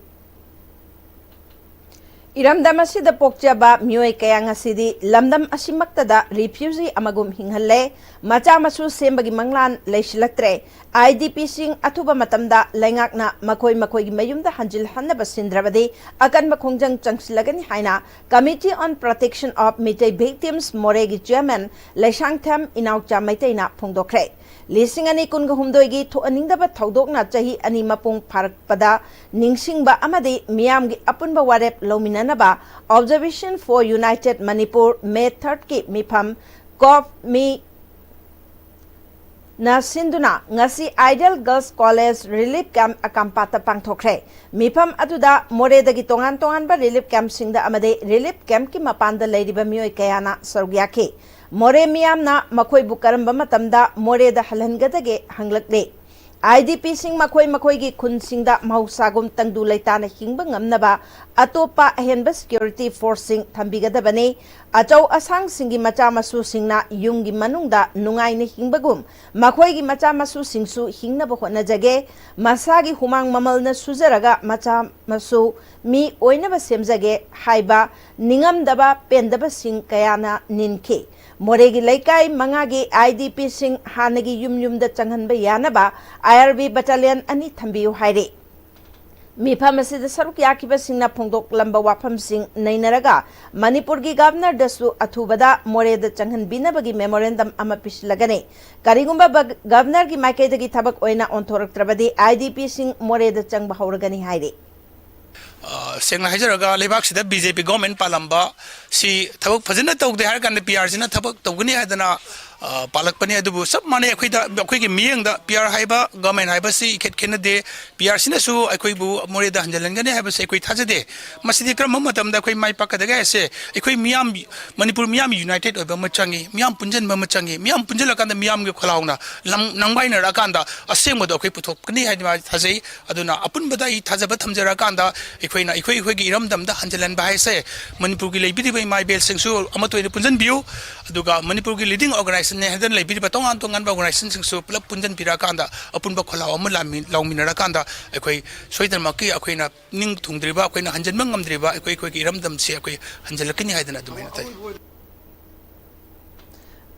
ꯏꯔꯝꯗꯝ ꯑꯁꯤꯗ ꯄꯣꯛꯆꯕ ꯃꯤꯑꯣꯏ ꯀꯌꯥ ꯉꯁꯤꯗꯤ ꯂꯝꯗꯝ ꯑꯁꯤꯃꯛꯇꯗ refugee ꯑꯃꯒꯨꯝ ꯍꯤꯡꯍꯜꯂꯦ꯫ ꯃꯆꯥ ꯃꯁꯨ ꯁꯦꯝꯕꯒꯤ ꯃꯪꯂꯥꯟ ꯂꯩꯁꯤꯜꯂꯛꯇ꯭ꯔꯦ꯫ IDP ꯁꯤꯡ ꯑꯊꯨꯕ ꯃꯇꯝꯗ ꯂꯩꯉꯥꯛꯅ ꯃꯈꯣꯏ ꯃꯈꯣꯏꯒꯤ ꯃꯌꯨꯝꯗ ꯍꯟꯖꯤꯜꯍꯟꯅꯕ ꯁꯤꯟꯗ꯭ꯔꯕꯗꯤ ꯑꯀꯟꯕ ꯈꯣꯡꯖꯪ ꯆꯪꯁꯤꯜꯂꯒꯅꯤ ꯍꯥꯏꯅ Committee on Protection of Meitei Victims ꯃꯣꯔꯦꯒꯤ chairman ꯂꯩꯁꯥꯡꯊꯦꯝ ꯏꯅꯥꯎꯆꯥ ꯃꯩꯇꯩꯅ ꯐꯣꯡꯗꯣꯛꯈ꯭ꯔꯦ꯫ ꯂꯤꯁꯤꯡ ꯑꯅꯤ ꯀꯨꯟꯒ ꯍꯨꯝꯗꯣꯏꯒꯤ ꯊꯣꯛꯍꯟꯅꯤꯡꯗꯕ ꯊꯧꯗꯣꯛꯅ ꯆꯍꯤ ꯑꯅꯤ ꯃꯄꯨꯡ ꯐꯥꯔꯛꯄꯗ ꯅꯤꯡꯁꯤꯡꯕ ꯑꯃꯗꯤ ꯃꯤꯌꯥꯝꯒꯤ ꯑꯄꯨꯟꯕ ꯋꯥꯔꯦꯞ ꯂꯧꯃꯤꯟꯅꯅꯕ Observation for United Manipur May third ꯀꯤ ꯃꯤꯐꯝ ꯀꯣꯞ ꯃꯤ ꯅ ꯁꯤꯟꯗꯨꯅ ꯉꯁꯤ Ideal Girls College Relief Camp ꯑꯀꯥꯝꯄꯥꯠꯇ ꯄꯥꯡꯊꯣꯛꯈ꯭ꯔꯦ꯫ ꯃꯤꯐꯝ ꯑꯗꯨꯗ ꯃꯣꯔꯦꯗꯒꯤ ꯇꯣꯉꯥꯟ ꯇꯣꯉꯥꯟꯕ relief campꯁꯤꯡꯗ ꯑꯃꯗꯤ relief campꯀꯤ ꯃꯄꯥꯟꯗ ꯂꯩꯔꯤꯕ ꯃꯤꯑꯣꯏ ꯀꯌꯥꯅ ꯁꯔꯨꯛ ꯌꯥꯈꯤ꯫ ꯃꯣꯔꯦ ꯃꯤꯌꯥꯝꯅ ꯃꯈꯣꯏꯕꯨ ꯀꯔꯝꯕ ꯃꯇꯝꯗ ꯃꯣꯔꯦꯗ ꯍꯜꯍꯟꯒꯗꯒꯦ ꯍꯪꯂꯛꯂꯦ꯫ IDPꯁꯤꯡ ꯃꯈꯣꯏ ꯃꯈꯣꯏꯒꯤ ꯈꯨꯟꯁꯤꯡꯗ ꯃꯍꯧꯁꯥꯒꯨꯝ ꯇꯪꯗꯨ ꯂꯩꯇꯥꯅ ꯍꯤꯡꯕ ꯉꯝꯅꯕ ꯑꯇꯣꯞꯄ ꯑꯍꯦꯟꯕ security forceꯁꯤꯡ ꯊꯝꯕꯤꯒꯗꯕꯅꯤ꯫ ꯑꯆꯧ ꯑꯁꯥꯡꯁꯤꯡꯒꯤ ꯃꯆꯥ ꯃꯁꯨꯁꯤꯡꯅ ꯌꯨꯝꯒꯤ ꯃꯅꯨꯡꯗ ꯅꯨꯡꯉꯥꯏꯅ ꯍꯤꯡꯕꯒꯨꯝ ꯃꯈꯣꯏꯒꯤ ꯃꯆꯥ ꯃꯁꯨꯁꯤꯡꯁꯨ ꯍꯤꯡꯅꯕ ꯍꯣꯠꯅꯖꯒꯦ꯫ ꯃꯁꯥꯒꯤ ꯍꯨꯃꯥꯡ ꯃꯃꯜꯅ ꯁꯨꯖꯔꯒ ꯃꯆꯥ ꯃꯁꯨ ꯃꯤ ꯑꯣꯏꯅꯕ ꯁꯦꯝꯖꯒꯦ ꯍꯥꯏꯕ ꯅꯤꯡꯉꯝꯗꯕ ꯄꯦꯟꯗꯕꯁꯤꯡ ꯀꯌꯥꯅ ꯅꯤꯟꯈꯤ꯫ ꯃꯣꯔꯦꯒꯤ ꯂꯩꯀꯥꯏ ꯃꯉꯥꯒꯤ IDPꯁꯤꯡ ꯍꯥꯟꯅꯒꯤ ꯌꯨꯝ ꯌꯨꯝꯗ ꯆꯪꯍꯟꯕ ꯌꯥꯅꯕ IRB battalion ꯑꯅꯤ ꯊꯝꯕꯤꯌꯨ ꯍꯥꯏꯔꯤ꯫ ꯃꯤꯐꯝ ꯑꯁꯤꯗ ꯁꯔꯨꯛ ꯌꯥꯈꯤꯕꯁꯤꯡꯅ ꯐꯣꯡꯗꯣꯛꯂꯝꯕ ꯋꯥꯐꯝꯁꯤꯡ ꯅꯩꯅꯔꯒ ꯃꯅꯤꯄꯨꯔꯒꯤ Governorꯗꯁꯨ ꯑꯊꯨꯕꯗ ꯃꯣꯔꯦꯗ ꯆꯪꯍꯟꯕꯤꯅꯕꯒꯤ memorandum ꯑꯃ ꯄꯤꯁꯤꯜꯂꯒꯅꯤ꯫ ꯀꯔꯤꯒꯨꯝꯕ ꯕ-, Governorꯒꯤ ꯃꯥꯏꯀꯩꯗꯒꯤ ꯊꯕꯛ ꯑꯣꯏꯅ ꯑꯣꯟꯊꯣꯔꯛꯇ꯭ꯔꯕꯗꯤ IDPꯁꯤꯡ ꯃꯣꯔꯦꯗ ꯆꯪꯕ ꯍꯧꯔꯒꯅꯤ ꯍꯥꯏꯔꯤ꯫ ꯑ, ꯁꯦꯡꯅ ꯍꯥꯏꯖꯔꯒ, ꯂꯩꯕꯥꯛꯁꯤꯗ BJP government ꯄꯥꯜꯂꯝꯕ ꯁꯤ ꯊꯕꯛ ꯐꯖꯅ ꯇꯧꯗꯦ ꯍꯥꯏꯔ ꯀꯥꯟꯗ PRꯁꯤꯅ ꯊꯕꯛ ꯇꯧꯒꯅꯤ ꯍꯥꯏꯗꯅ, ꯑ, ꯄꯥꯜꯂꯛꯄꯅꯤ꯫ ꯑꯗꯨꯕꯨ ꯆꯞ ꯃꯥꯟꯅꯩ, ꯑꯩꯈꯣꯏꯗ, ꯑꯩꯈꯣꯏꯒꯤ ꯃꯤꯠꯌꯦꯡꯗ PR ꯍꯥꯏꯕ, government ꯍꯥꯏꯕꯁꯤ ꯏꯈꯦꯠ ꯈꯦꯠꯅꯗꯦ꯫ PRꯁꯤꯅꯁꯨ ꯑꯩꯈꯣꯏꯕꯨ ꯃꯣꯔꯦꯗ ꯍꯟꯖꯤꯜꯍꯟꯒꯅꯤ ꯍꯥꯏꯕꯁꯦ ꯑꯩꯈꯣꯏ ꯊꯥꯖꯗꯦ꯫ ꯃꯁꯤꯗꯤ ꯀꯔꯝꯕ ꯃꯇꯝꯗ ꯑꯩꯈꯣꯏ ꯃꯥꯏ ꯄꯥꯛꯀꯗꯒꯦ ꯍꯥꯏꯁꯦ, ꯑꯩꯈꯣꯏ ꯃꯤꯌꯥꯝ, ꯃꯅꯤꯄꯨꯔ ꯃꯤꯌꯥꯝ united ꯑꯣꯏꯕ ꯑꯃ ꯆꯪꯉꯤ, ꯃꯤꯌꯥꯝ ꯄꯨꯟꯁꯤꯟꯕ ꯑꯃ ꯆꯪꯉꯤ꯫ ꯃꯤꯌꯥꯝ ꯄꯨꯟꯁꯤꯜꯂꯀꯥꯟꯗ ꯃꯤꯌꯥꯝꯒꯤ ꯈꯣꯜꯂꯥꯎꯅ ꯂꯝ ꯅꯪꯕꯥꯏꯅꯔꯛꯑꯀꯥꯟꯗ ꯑꯁꯦꯡꯕꯗꯣ ꯑꯩꯈꯣꯏ ꯄꯨꯊꯣꯛꯀꯅꯤ ꯍꯥꯏꯅ ꯊꯥꯖꯩ꯫ ꯑꯗꯨꯅ ꯑꯄꯨꯟꯕꯗ ꯑꯩ ꯊꯥꯖꯕ ꯊꯝꯖꯔꯀꯥꯟꯗ, ꯑꯩꯈꯣꯏꯅ ꯑꯩꯈꯣꯏ ꯑꯩꯈꯣꯏꯒꯤ ꯏꯔꯝꯗꯝꯗ ꯍꯟꯖꯤꯜꯍꯟꯕ ꯍꯥꯏꯁꯦ, ꯃꯅꯤꯄꯨꯔꯒꯤ ꯂꯩꯕꯤꯔꯤꯕ ꯏꯃꯥ ꯏꯕꯦꯜꯁꯤꯡꯁꯨ ꯑꯃꯠꯇ ꯑꯣꯏꯅ ꯄꯨꯟꯁꯤꯟꯕꯤꯌꯨ꯫ ꯑꯗꯨꯒ ꯃꯅꯤꯄꯨꯔꯒꯤ leading organizationꯅꯦ ꯍꯥꯏꯗꯅ ꯂꯩꯕꯤꯔꯤꯕ ꯇꯣꯉꯥꯟ ꯇꯣꯉꯥꯟꯕ organizationꯁꯤꯡꯁꯨ ꯄꯨꯂꯞ ꯄꯨꯟꯁꯤꯟꯕꯤꯔꯛꯑꯀꯥꯟꯗ, ꯑꯄꯨꯟꯕ ꯈꯣꯜꯂꯥꯎ ꯑꯃ ꯂꯥꯎꯃꯤ-, ꯂꯥꯎꯃꯤꯟꯅꯔꯀꯥꯟꯗ, ꯑꯩꯈꯣꯏ ꯁꯣꯏꯗꯅꯃꯛꯀꯤ ꯑꯩꯈꯣꯏꯅ ꯅꯤꯡ ꯊꯨꯡꯗ꯭ꯔꯤꯕ, ꯑꯩꯈꯣꯏꯅ ꯍꯟꯖꯤꯟꯕ ꯉꯝꯗ꯭ꯔꯤꯕ ꯑꯩꯈꯣꯏ ꯑꯩꯈꯣꯏꯒꯤ ꯏꯔꯝꯗꯝꯁꯦ ꯑꯩꯈꯣꯏ ꯍꯟꯖꯤꯜꯂꯛꯀꯅꯤ ꯍꯥꯏꯗꯅ ꯑꯗꯨꯃꯥꯏꯅ ꯊꯥꯖꯩ꯫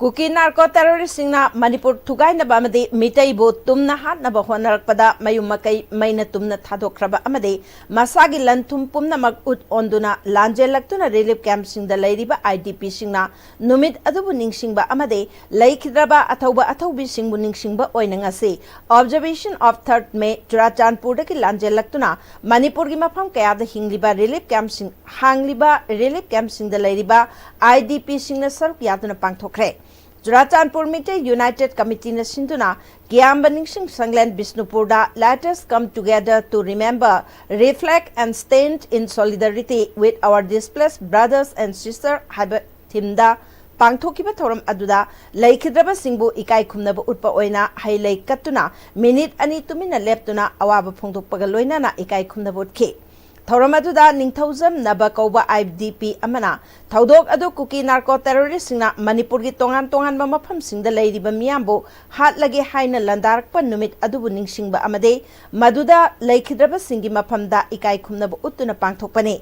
ꯀꯨꯀꯤ narco terroristꯁꯤꯡꯅ ꯃꯅꯤꯄꯨꯔ ꯊꯨꯒꯥꯏꯅꯕ ꯑꯃꯗꯤ ꯃꯤꯇꯩꯕꯨ ꯇꯨꯝꯅ ꯍꯥꯠꯅꯕ ꯍꯣꯠꯅꯔꯛꯄꯗ ꯃꯌꯨꯝ ꯃꯀꯩ ꯃꯩꯅ ꯇꯨꯝꯅ ꯊꯥꯗꯣꯛꯈ꯭ꯔꯕ ꯑꯃꯗꯤ ꯃꯁꯥꯒꯤ ꯂꯟ ꯊꯨꯝ ꯄꯨꯝꯅꯃꯛ ꯎꯠ ꯑꯣꯟꯗꯨꯅ ꯂꯥꯟꯖꯦꯜꯂꯛꯇꯨꯅ relief campꯁꯤꯡꯗ ꯂꯩꯔꯤꯕ IDPꯁꯤꯡꯅ ꯅꯨꯃꯤꯠ ꯑꯗꯨꯕꯨ ꯅꯤꯡꯁꯤꯡꯕ ꯑꯃꯗꯤ ꯂꯩꯈꯤꯗ꯭ꯔꯕ ꯑꯊꯧꯕ ꯑꯊꯧꯕꯤꯁꯤꯡꯕꯨ ꯅꯤꯡꯁꯤꯡꯕ ꯑꯣꯏꯅ ꯉꯁꯤ Observation of third May ꯆꯨꯔꯥꯆꯥꯟꯄꯨꯔꯗꯒꯤ ꯂꯥꯟꯖꯦꯜꯂꯛꯇꯨꯅ ꯃꯅꯤꯄꯨꯔꯒꯤ ꯃꯐꯝ ꯀꯌꯥꯗ ꯍꯤꯡꯂꯤꯕ relief campꯁꯤꯡ, ꯍꯥꯡꯂꯤꯕ relief campꯁꯤꯡꯗ ꯂꯩꯔꯤꯕ IDPꯁꯤꯡꯅ ꯁꯔꯨꯛ ꯌꯥꯗꯨꯅ ꯄꯥꯡꯊꯣꯛꯈ꯭ꯔꯦ꯫ ꯆꯨꯔꯥꯆꯥꯟꯄꯨꯔ ꯃꯤꯇꯩ ꯌꯨꯅꯥꯏꯇꯦꯗ ꯀꯃꯤꯇꯤꯅ ꯁꯤꯟꯗꯨꯅ ꯀꯤꯌꯥꯝꯕ ꯅꯤꯡꯁꯤꯡ ꯁꯪꯂꯦꯟ ꯕꯤꯁꯅꯨꯄꯨꯔꯗ Let us come together to remember, reflect and stand in solidarity with our displaced brothers and sisters ꯍꯥꯏꯕ ꯊꯤꯝꯗ ꯄꯥꯡꯊꯣꯛꯈꯤꯕ ꯊꯧꯔꯝ ꯑꯗꯨꯗ ꯂꯩꯈꯤꯗ꯭ꯔꯕꯁꯤꯡꯕꯨ ꯏꯀꯥꯏ ꯈꯨꯝꯅꯕ ꯎꯠꯄ ꯑꯣꯏꯅ ꯍꯩ ꯂꯩ ꯀꯠꯇꯨꯅ ꯃꯤꯅꯤꯠ ꯑꯅꯤ ꯇꯨꯃꯤꯟꯅ ꯂꯦꯞꯇꯨꯅ ꯑꯋꯥꯕ ꯐꯣꯡꯗꯣꯛꯄꯒ ꯂꯣꯏꯅꯅ ꯏꯀꯥꯏ ꯈꯨꯝꯅꯕ ꯎꯠꯈꯤ꯫ ꯊꯧꯔꯝ ꯑꯗꯨꯗ ꯅꯤꯡꯊꯧꯖꯝ ꯅꯕ ꯀꯧꯕ IDP ꯑꯃꯅ ꯊꯧꯗꯣꯛ ꯑꯗꯨ ꯀꯨꯀꯤ ꯅꯥꯔꯀꯣ ꯇꯦꯔꯣꯔꯤꯁꯁꯤꯡꯅ ꯃꯅꯤꯄꯨꯔꯒꯤ ꯇꯣꯉꯥꯟ ꯇꯣꯉꯥꯟꯕ ꯃꯐꯝꯁꯤꯡꯗ ꯂꯩꯔꯤꯕ ꯃꯤꯌꯥꯝꯕꯨ ꯍꯥꯠꯂꯒꯦ ꯍꯥꯏꯅ ꯂꯥꯟꯗꯥꯔꯛꯄ ꯅꯨꯃꯤꯠ ꯑꯗꯨꯕꯨ ꯅꯤꯡꯁꯤꯡꯕ ꯑꯃꯗꯤ ꯃꯗꯨꯗ ꯂꯩꯈꯤꯗ꯭ꯔꯕꯁꯤꯡꯒꯤ ꯃꯐꯝꯗ ꯏꯀꯥꯏ ꯈꯨꯝꯅꯕ ꯎꯠꯇꯨꯅ ꯄꯥꯡꯊꯣꯛꯄꯅꯤ꯫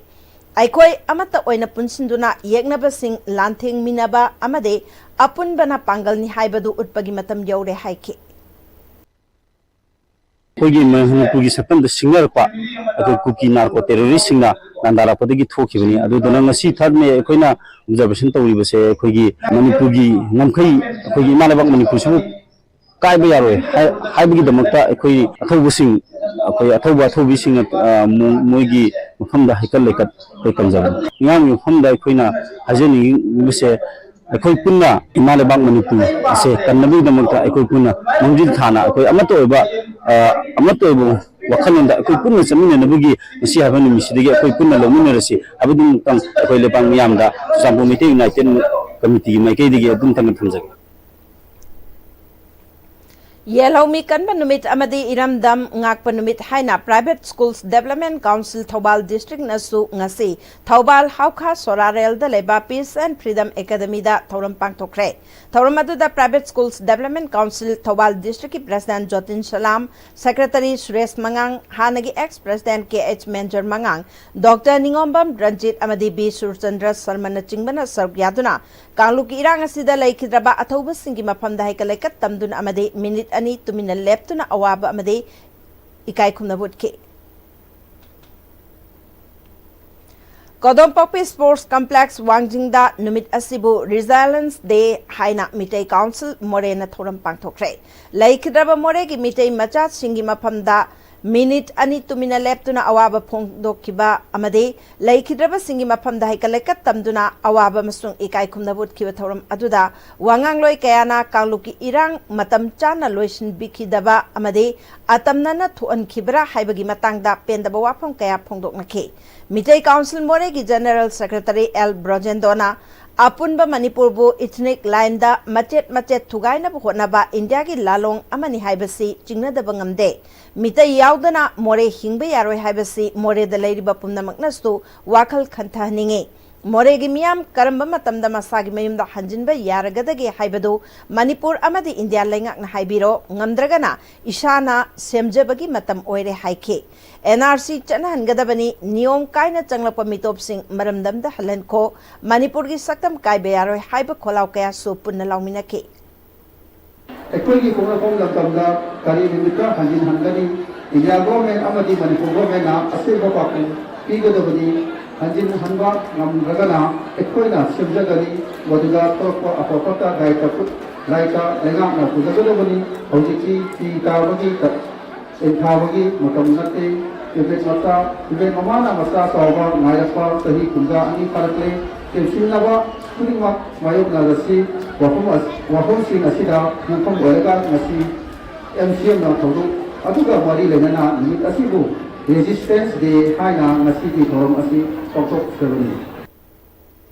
ꯑꯩꯈꯣꯏ ꯑꯃꯠꯇ ꯑꯣꯏꯅ ꯄꯨꯟꯁꯤꯟꯗꯨꯅ ꯌꯦꯛꯅꯕꯁꯤꯡ ꯂꯥꯟꯊꯦꯡꯃꯤꯟꯅꯕ ꯑꯃꯗꯤ ꯑꯄꯨꯟꯕꯅ ꯄꯥꯡꯒꯜꯅꯤ ꯍꯥꯏꯕꯗꯨ ꯎꯠꯄꯒꯤ ꯃꯇꯝ ꯌꯧꯔꯦ ꯍꯥꯏꯈꯤ꯫ ꯑꯩꯈꯣꯏꯒꯤ ꯃꯅꯤꯄꯨꯔꯒꯤ ꯁꯛꯇꯝꯗ ꯁꯤꯡꯅꯔꯛꯄ ꯑꯩꯈꯣꯏ ꯀꯨꯀꯤ ꯅꯥꯔꯀꯣ ꯇꯦꯔꯣꯔꯤꯁꯁꯤꯡꯅ ꯂꯥꯟꯗꯥꯔꯛꯄꯗꯒꯤ ꯊꯣꯛꯈꯤꯕꯅꯤ꯫ ꯑꯗꯨꯗꯨꯅ ꯉꯁꯤ ꯊꯥꯔꯠ ꯃꯦ ꯑꯩꯈꯣꯏꯅ ꯑꯣꯕꯖꯥꯔꯕꯦꯁꯟ ꯇꯧꯔꯤꯕꯁꯦ ꯑꯩꯈꯣꯏꯒꯤ ꯃꯅꯤꯄꯨꯔꯒꯤ ꯉꯝꯈꯩ, ꯑꯩꯈꯣꯏꯒꯤ ꯏꯃꯥ ꯂꯩꯕꯥꯛ ꯃꯅꯤꯄꯨꯔꯁꯤꯕꯨ ꯀꯥꯏꯕ ꯌꯥꯔꯣꯏ ꯍꯥꯏ-, ꯍꯥꯏꯕꯒꯤꯗꯃꯛꯇ ꯑꯩꯈꯣꯏ ꯑꯊꯧꯕꯁꯤꯡ, ꯑꯩꯈꯣꯏ ꯑꯊꯧꯕ ꯑꯊꯧꯕꯤꯁꯤꯡꯅ, ꯑ, ꯃꯣ-, ꯃꯣꯏꯒꯤ ꯃꯐꯝꯗ ꯍꯩꯀꯠ ꯂꯩꯀꯠ ꯑꯩꯈꯣꯏ ꯀꯟꯖꯕꯅꯤ꯫ ꯃꯤꯌꯥꯝꯒꯤ ꯃꯐꯝꯗ ꯑꯩꯈꯣꯏꯅ ꯍꯥꯏꯖꯅꯤꯡꯂꯤꯕꯁꯦ, ꯑꯩꯈꯣꯏ ꯄꯨꯟꯅ ꯏꯃꯥ ꯂꯩꯕꯥꯛ ꯃꯅꯤꯄꯨꯔ ꯑꯁꯦ ꯀꯟꯅꯕꯒꯤꯗꯃꯛꯇ ꯑꯩꯈꯣꯏ ꯄꯨꯟꯅ ꯃꯥꯡꯖꯤꯜ ꯊꯥꯅ ꯑꯩꯈꯣꯏ ꯑꯃꯠꯇ ꯑꯣꯏꯕ, ꯑ, ꯑꯃꯠꯇ ꯑꯣꯏꯕ ꯋꯥꯈꯜꯂꯣꯟꯗ ꯑꯩꯈꯣꯏ ꯄꯨꯟꯅ ꯆꯠꯃꯤꯟꯅꯅꯕꯒꯤ ꯉꯁꯤ ꯍꯥꯏꯕ ꯅꯨꯃꯤꯠꯁꯤꯗꯒꯤ ꯑꯩꯈꯣꯏ ꯄꯨꯟꯅ ꯂꯧꯃꯤꯟꯅꯔꯁꯤ ꯍꯥꯏꯕꯗꯨꯃꯛꯇꯪ ꯑꯩꯈꯣꯏ ꯂꯩꯕꯥꯛ ꯃꯤꯌꯥꯝꯗ ꯆꯨꯔꯆꯥꯟꯄꯨꯔ ꯃꯩꯇꯩ ꯌꯨꯅꯥꯏꯇꯦꯗ ꯀꯃꯤꯇꯤꯒꯤ ꯃꯥꯏꯀꯩꯗꯒꯤ ꯑꯗꯨꯝꯇꯪꯒ ꯊꯝꯖꯒꯦ꯫ ꯌꯦꯜꯍꯧꯃꯤ ꯀꯟꯕ ꯅꯨꯃꯤꯠ ꯑꯃꯗꯤ ꯏꯔꯝꯗꯝ ꯉꯥꯛꯄ ꯅꯨꯃꯤꯠ ꯍꯥꯏꯅ Private Schools Development Council Thoubal ꯗꯤꯁꯇ꯭ꯔꯤꯛꯅꯁꯨ ꯉꯁꯤ ꯊꯧꯕꯥꯜ ꯍꯥꯎꯈꯥ ꯁꯣꯔꯥꯔꯦꯜꯗ ꯂꯩꯕ Peace and Freedom Academyꯗ ꯊꯧꯔꯝ ꯄꯥꯡꯊꯣꯛꯈ꯭ꯔꯦ꯫ ꯊꯧꯔꯝ ꯑꯗꯨꯗ Private Schools Development Council Thoubal ꯗꯤꯁꯇ꯭ꯔꯤꯛꯀꯤ ꯄ꯭ꯔꯦꯁꯤꯗꯦꯟꯠ ꯖꯣꯇꯤꯟ ꯁꯂꯥꯝ, ꯁꯦꯀ꯭ꯔꯦꯇꯔꯤ ꯁꯨꯔꯦꯁ ꯃꯉꯥꯡ, ꯍꯥꯟꯅꯒꯤ ꯑꯦꯛꯁ ꯄ꯭ꯔꯦꯁꯤꯗꯦꯟꯠ ꯀꯦ ꯑꯩꯆ ꯃꯦꯟꯖꯔ ꯃꯉꯥꯡ, ꯗꯣꯛꯇꯔ ꯅꯤꯉꯣꯝꯕꯝ ꯔꯟꯖꯤꯠ ꯑꯃꯗꯤ ꯕꯤ ꯁꯨꯔꯆꯟꯗ꯭ꯔ ꯁꯔꯃꯅꯆꯤꯡꯕꯅ ꯁꯔꯨꯛ ꯌꯥꯗꯨꯅ ꯀꯥꯡꯂꯨꯞꯀꯤ ꯏꯔꯥꯡ ꯑꯁꯤꯗ ꯂꯩꯈꯤꯗ꯭ꯔꯕ ꯑꯊꯧꯕꯁꯤꯡꯒꯤ ꯃꯐꯝꯗ ꯍꯩꯀꯠ ꯂꯩꯀꯠ ꯇꯝꯗꯨꯅ ꯑꯃꯗꯤ ꯃꯤꯅꯤꯠ ꯑꯅꯤ ꯇꯨꯃꯤꯟꯅ ꯂꯦꯞꯇꯨꯅ ꯑꯋꯥꯕ ꯑꯃꯗꯤ ꯏꯀꯥꯏ ꯈꯨꯝꯅꯕ ꯎꯠꯈꯤ꯫ ꯀꯣꯗꯣꯝꯄꯥꯛꯄꯤ ꯁ꯭ꯄꯣꯔꯠꯁ ꯀꯝꯄ꯭ꯂꯦꯛꯁ ꯋꯥꯡꯖꯤꯡꯗ ꯅꯨꯃꯤꯠ ꯑꯁꯤꯕꯨ Resilience Day ꯍꯥꯏꯅ ꯃꯤꯇꯩ ꯀꯥꯎꯟꯁꯤꯜ ꯃꯣꯔꯦꯅ ꯊꯧꯔꯝ ꯄꯥꯡꯊꯣꯛꯈ꯭ꯔꯦ꯫ ꯂꯩꯈꯤꯗ꯭ꯔꯕ ꯃꯣꯔꯦꯒꯤ ꯃꯤꯇꯩ ꯃꯆꯥꯁꯤꯡꯒꯤ ꯃꯐꯝꯗ ꯃꯤꯅꯤꯠ ꯑꯅꯤ ꯇꯨꯃꯤꯟꯅ ꯂꯦꯞꯇꯨꯅ ꯑꯋꯥꯕ ꯐꯣꯡꯗꯣꯛꯈꯤꯕ ꯑꯃꯗꯤ ꯂꯩꯈꯤꯗ꯭ꯔꯕꯁꯤꯡꯒꯤ ꯃꯐꯝꯗ ꯍꯩꯀꯠ ꯂꯩꯀꯠ ꯇꯝꯗꯨꯅ ꯑꯋꯥꯕ ꯑꯃꯁꯨꯡ ꯏꯀꯥꯏ ꯈꯨꯝꯅꯕ ꯎꯠꯈꯤꯕ ꯊꯧꯔꯝ ꯑꯗꯨꯗ ꯋꯥꯉꯥꯡꯂꯣꯏ ꯀꯌꯥꯅ ꯀꯥꯡꯂꯨꯞꯀꯤ ꯏꯔꯥꯡ ꯃꯇꯝ ꯆꯥꯅ ꯂꯣꯏꯁꯤꯟꯕꯤꯈꯤꯗꯕ ꯑꯃꯗꯤ ꯑꯇꯝꯅꯅ ꯊꯣꯛꯍꯟꯈꯤꯕ꯭ꯔꯥ ꯍꯥꯏꯕꯒꯤ ꯃꯇꯥꯡꯗ ꯄꯦꯟꯗꯕ ꯋꯥꯐꯝ ꯀꯌꯥ ꯐꯣꯡꯗꯣꯛꯅꯈꯤ꯫ ꯃꯤꯇꯩ ꯀꯥꯎꯟꯁꯤꯜ ꯃꯣꯔꯦꯒꯤ ꯖꯦꯅꯔꯦꯜ ꯁꯦꯀ꯭ꯔꯦꯇꯔꯤ ꯑꯦꯜ ꯕ꯭ꯔꯣꯖꯦꯟꯗꯣꯅ ꯑꯄꯨꯟꯕ ꯃꯅꯤꯄꯨꯔꯕꯨ ꯏꯊꯅꯤꯛ ꯂꯥꯏꯟꯗ ꯃꯆꯦꯠ ꯃꯆꯦꯠ ꯊꯨꯒꯥꯏꯅꯕ ꯍꯣꯠꯅꯕ ꯏꯟꯗꯤꯌꯥꯒꯤ ꯂꯥꯂꯣꯡ ꯑꯃꯅꯤ ꯍꯥꯏꯕꯁꯤ ꯆꯤꯡꯅꯗꯕ ꯉꯝꯗꯦ꯫ ꯃꯤꯇꯩ ꯌꯥꯎꯗꯅ ꯃꯣꯔꯦ ꯍꯤꯡꯕ ꯌꯥꯔꯣꯏ ꯍꯥꯏꯕꯁꯤ ꯃꯣꯔꯦꯗ ꯂꯩꯔꯤꯕ ꯄꯨꯝꯅꯃꯛꯅꯁꯨ ꯋꯥꯈꯜ ꯈꯟꯊꯍꯟꯅꯤꯡꯏ꯫ ꯃꯣꯔꯦꯒꯤ ꯃꯤꯌꯥꯝ ꯀꯔꯝꯕ ꯃꯇꯝꯗ ꯃꯁꯥꯒꯤ ꯃꯌꯨꯝꯗ ꯍꯟꯖꯤꯟꯕ ꯌꯥꯔꯒꯗꯒꯦ ꯍꯥꯏꯕꯗꯨ ꯃꯅꯤꯄꯨꯔ ꯑꯃꯗꯤ ꯏꯟꯗꯤꯌꯥ ꯂꯩꯉꯥꯛꯅ ꯍꯥꯏꯕꯤꯔꯣ, ꯉꯝꯗ꯭ꯔꯒꯅ ꯏꯁꯥꯅ ꯁꯦꯝꯖꯕꯒꯤ ꯃꯇꯝ ꯑꯣꯏꯔꯦ ꯍꯥꯏꯈꯤ꯫ ꯑꯦꯟ ꯑꯥꯔ ꯁꯤ ꯆꯠꯅꯍꯟꯒꯗꯕꯅꯤ, ꯅꯤꯌꯣꯝ ꯀꯥꯏꯅ ꯆꯪꯂꯛꯄ ꯃꯤꯇꯣꯞꯁꯤꯡ ꯃꯔꯝꯗꯝꯗ ꯍꯜꯍꯟꯈꯣ, ꯃꯅꯤꯄꯨꯔꯒꯤ ꯁꯛꯇꯝ ꯀꯥꯏꯕ ꯌꯥꯔꯣꯏ ꯍꯥꯏꯕ ꯈꯣꯜꯂꯥꯎ ꯀꯌꯥꯁꯨ ꯄꯨꯟꯅ ꯂꯥꯎꯃꯤꯟꯅꯈꯤ꯫ ꯑꯩꯈꯣꯏꯒꯤ ꯄꯣꯛꯅꯐꯝ ꯂꯝꯗꯝꯗ ꯀꯔꯤ ꯅꯨꯃꯤꯠꯇ ꯍꯟꯖꯤꯟꯍꯟꯒꯅꯤ? ꯏꯟꯗꯤꯌꯥ ꯒꯣꯔꯃꯦꯟ ꯑꯃꯗꯤ ꯃꯅꯤꯄꯨꯔ ꯒꯣꯔꯃꯦꯟꯅ ꯑꯁꯦꯡꯕ ꯄꯥꯎꯈꯨꯝ ꯄꯤꯒꯗꯕꯅꯤ꯫ ꯍꯟꯖꯤꯟꯍꯟꯕ ꯉꯝꯗ꯭ꯔꯒꯅ ꯑꯩꯈꯣꯏꯅ ꯁꯦꯝꯖꯒꯅꯤ꯫ ꯃꯗꯨꯗ ꯊꯣꯛꯂꯛꯄ ꯑꯐ ꯐꯠꯇ ꯗꯥꯏꯇ ꯈꯨꯠ ꯂꯥꯏꯇ ꯂꯩꯉꯥꯛꯅ ꯄꯨꯖꯒꯗꯕꯅꯤ꯫ ꯍꯧꯖꯤꯛꯇꯤ ꯄꯤ ꯇꯥꯕꯒꯤ ꯇ-, ꯇꯦꯟꯊꯥꯕꯒꯤ ꯃꯇꯝ ꯅꯠꯇꯦ꯫ ꯇꯤꯕꯦꯠ ꯃꯆꯥ, ꯇꯤꯕꯦꯠ ꯃꯃꯥꯅ ꯃꯆꯥ ꯆꯥꯎꯕ ꯉꯥꯏꯔꯛꯄ ꯆꯍꯤ ꯀꯨꯝꯖꯥ ꯑꯅꯤ ꯐꯥꯔꯛꯂꯦ꯫ ꯇꯦꯝꯁꯤꯟꯅꯕ ꯈꯨꯗꯤꯡꯃꯛ ꯃꯥꯌꯣꯛꯅꯔꯁꯤ꯫ ꯋꯥꯐꯝ ꯑꯁ-, ꯋꯥꯐꯝꯁꯤꯡ ꯑꯁꯤꯗ ꯌꯨꯝꯐꯝ ꯑꯣꯏꯔꯒ ꯉꯁꯤ ꯑꯦꯝ ꯁꯤ ꯑꯦꯝꯅ ꯊꯧꯗꯣꯛ ꯑꯗꯨꯒ ꯃꯔꯤ ꯂꯩꯅꯅ ꯅꯨꯃꯤꯠ ꯑꯁꯤꯕꯨ ꯔꯦꯖꯤꯁꯇꯦꯟꯁ ꯗꯦ ꯍꯥꯏꯅ ꯉꯁꯤꯒꯤ ꯊꯧꯔꯝ ꯑꯁꯤ ꯄꯥꯡꯊꯣꯛꯆꯕꯅꯤ꯫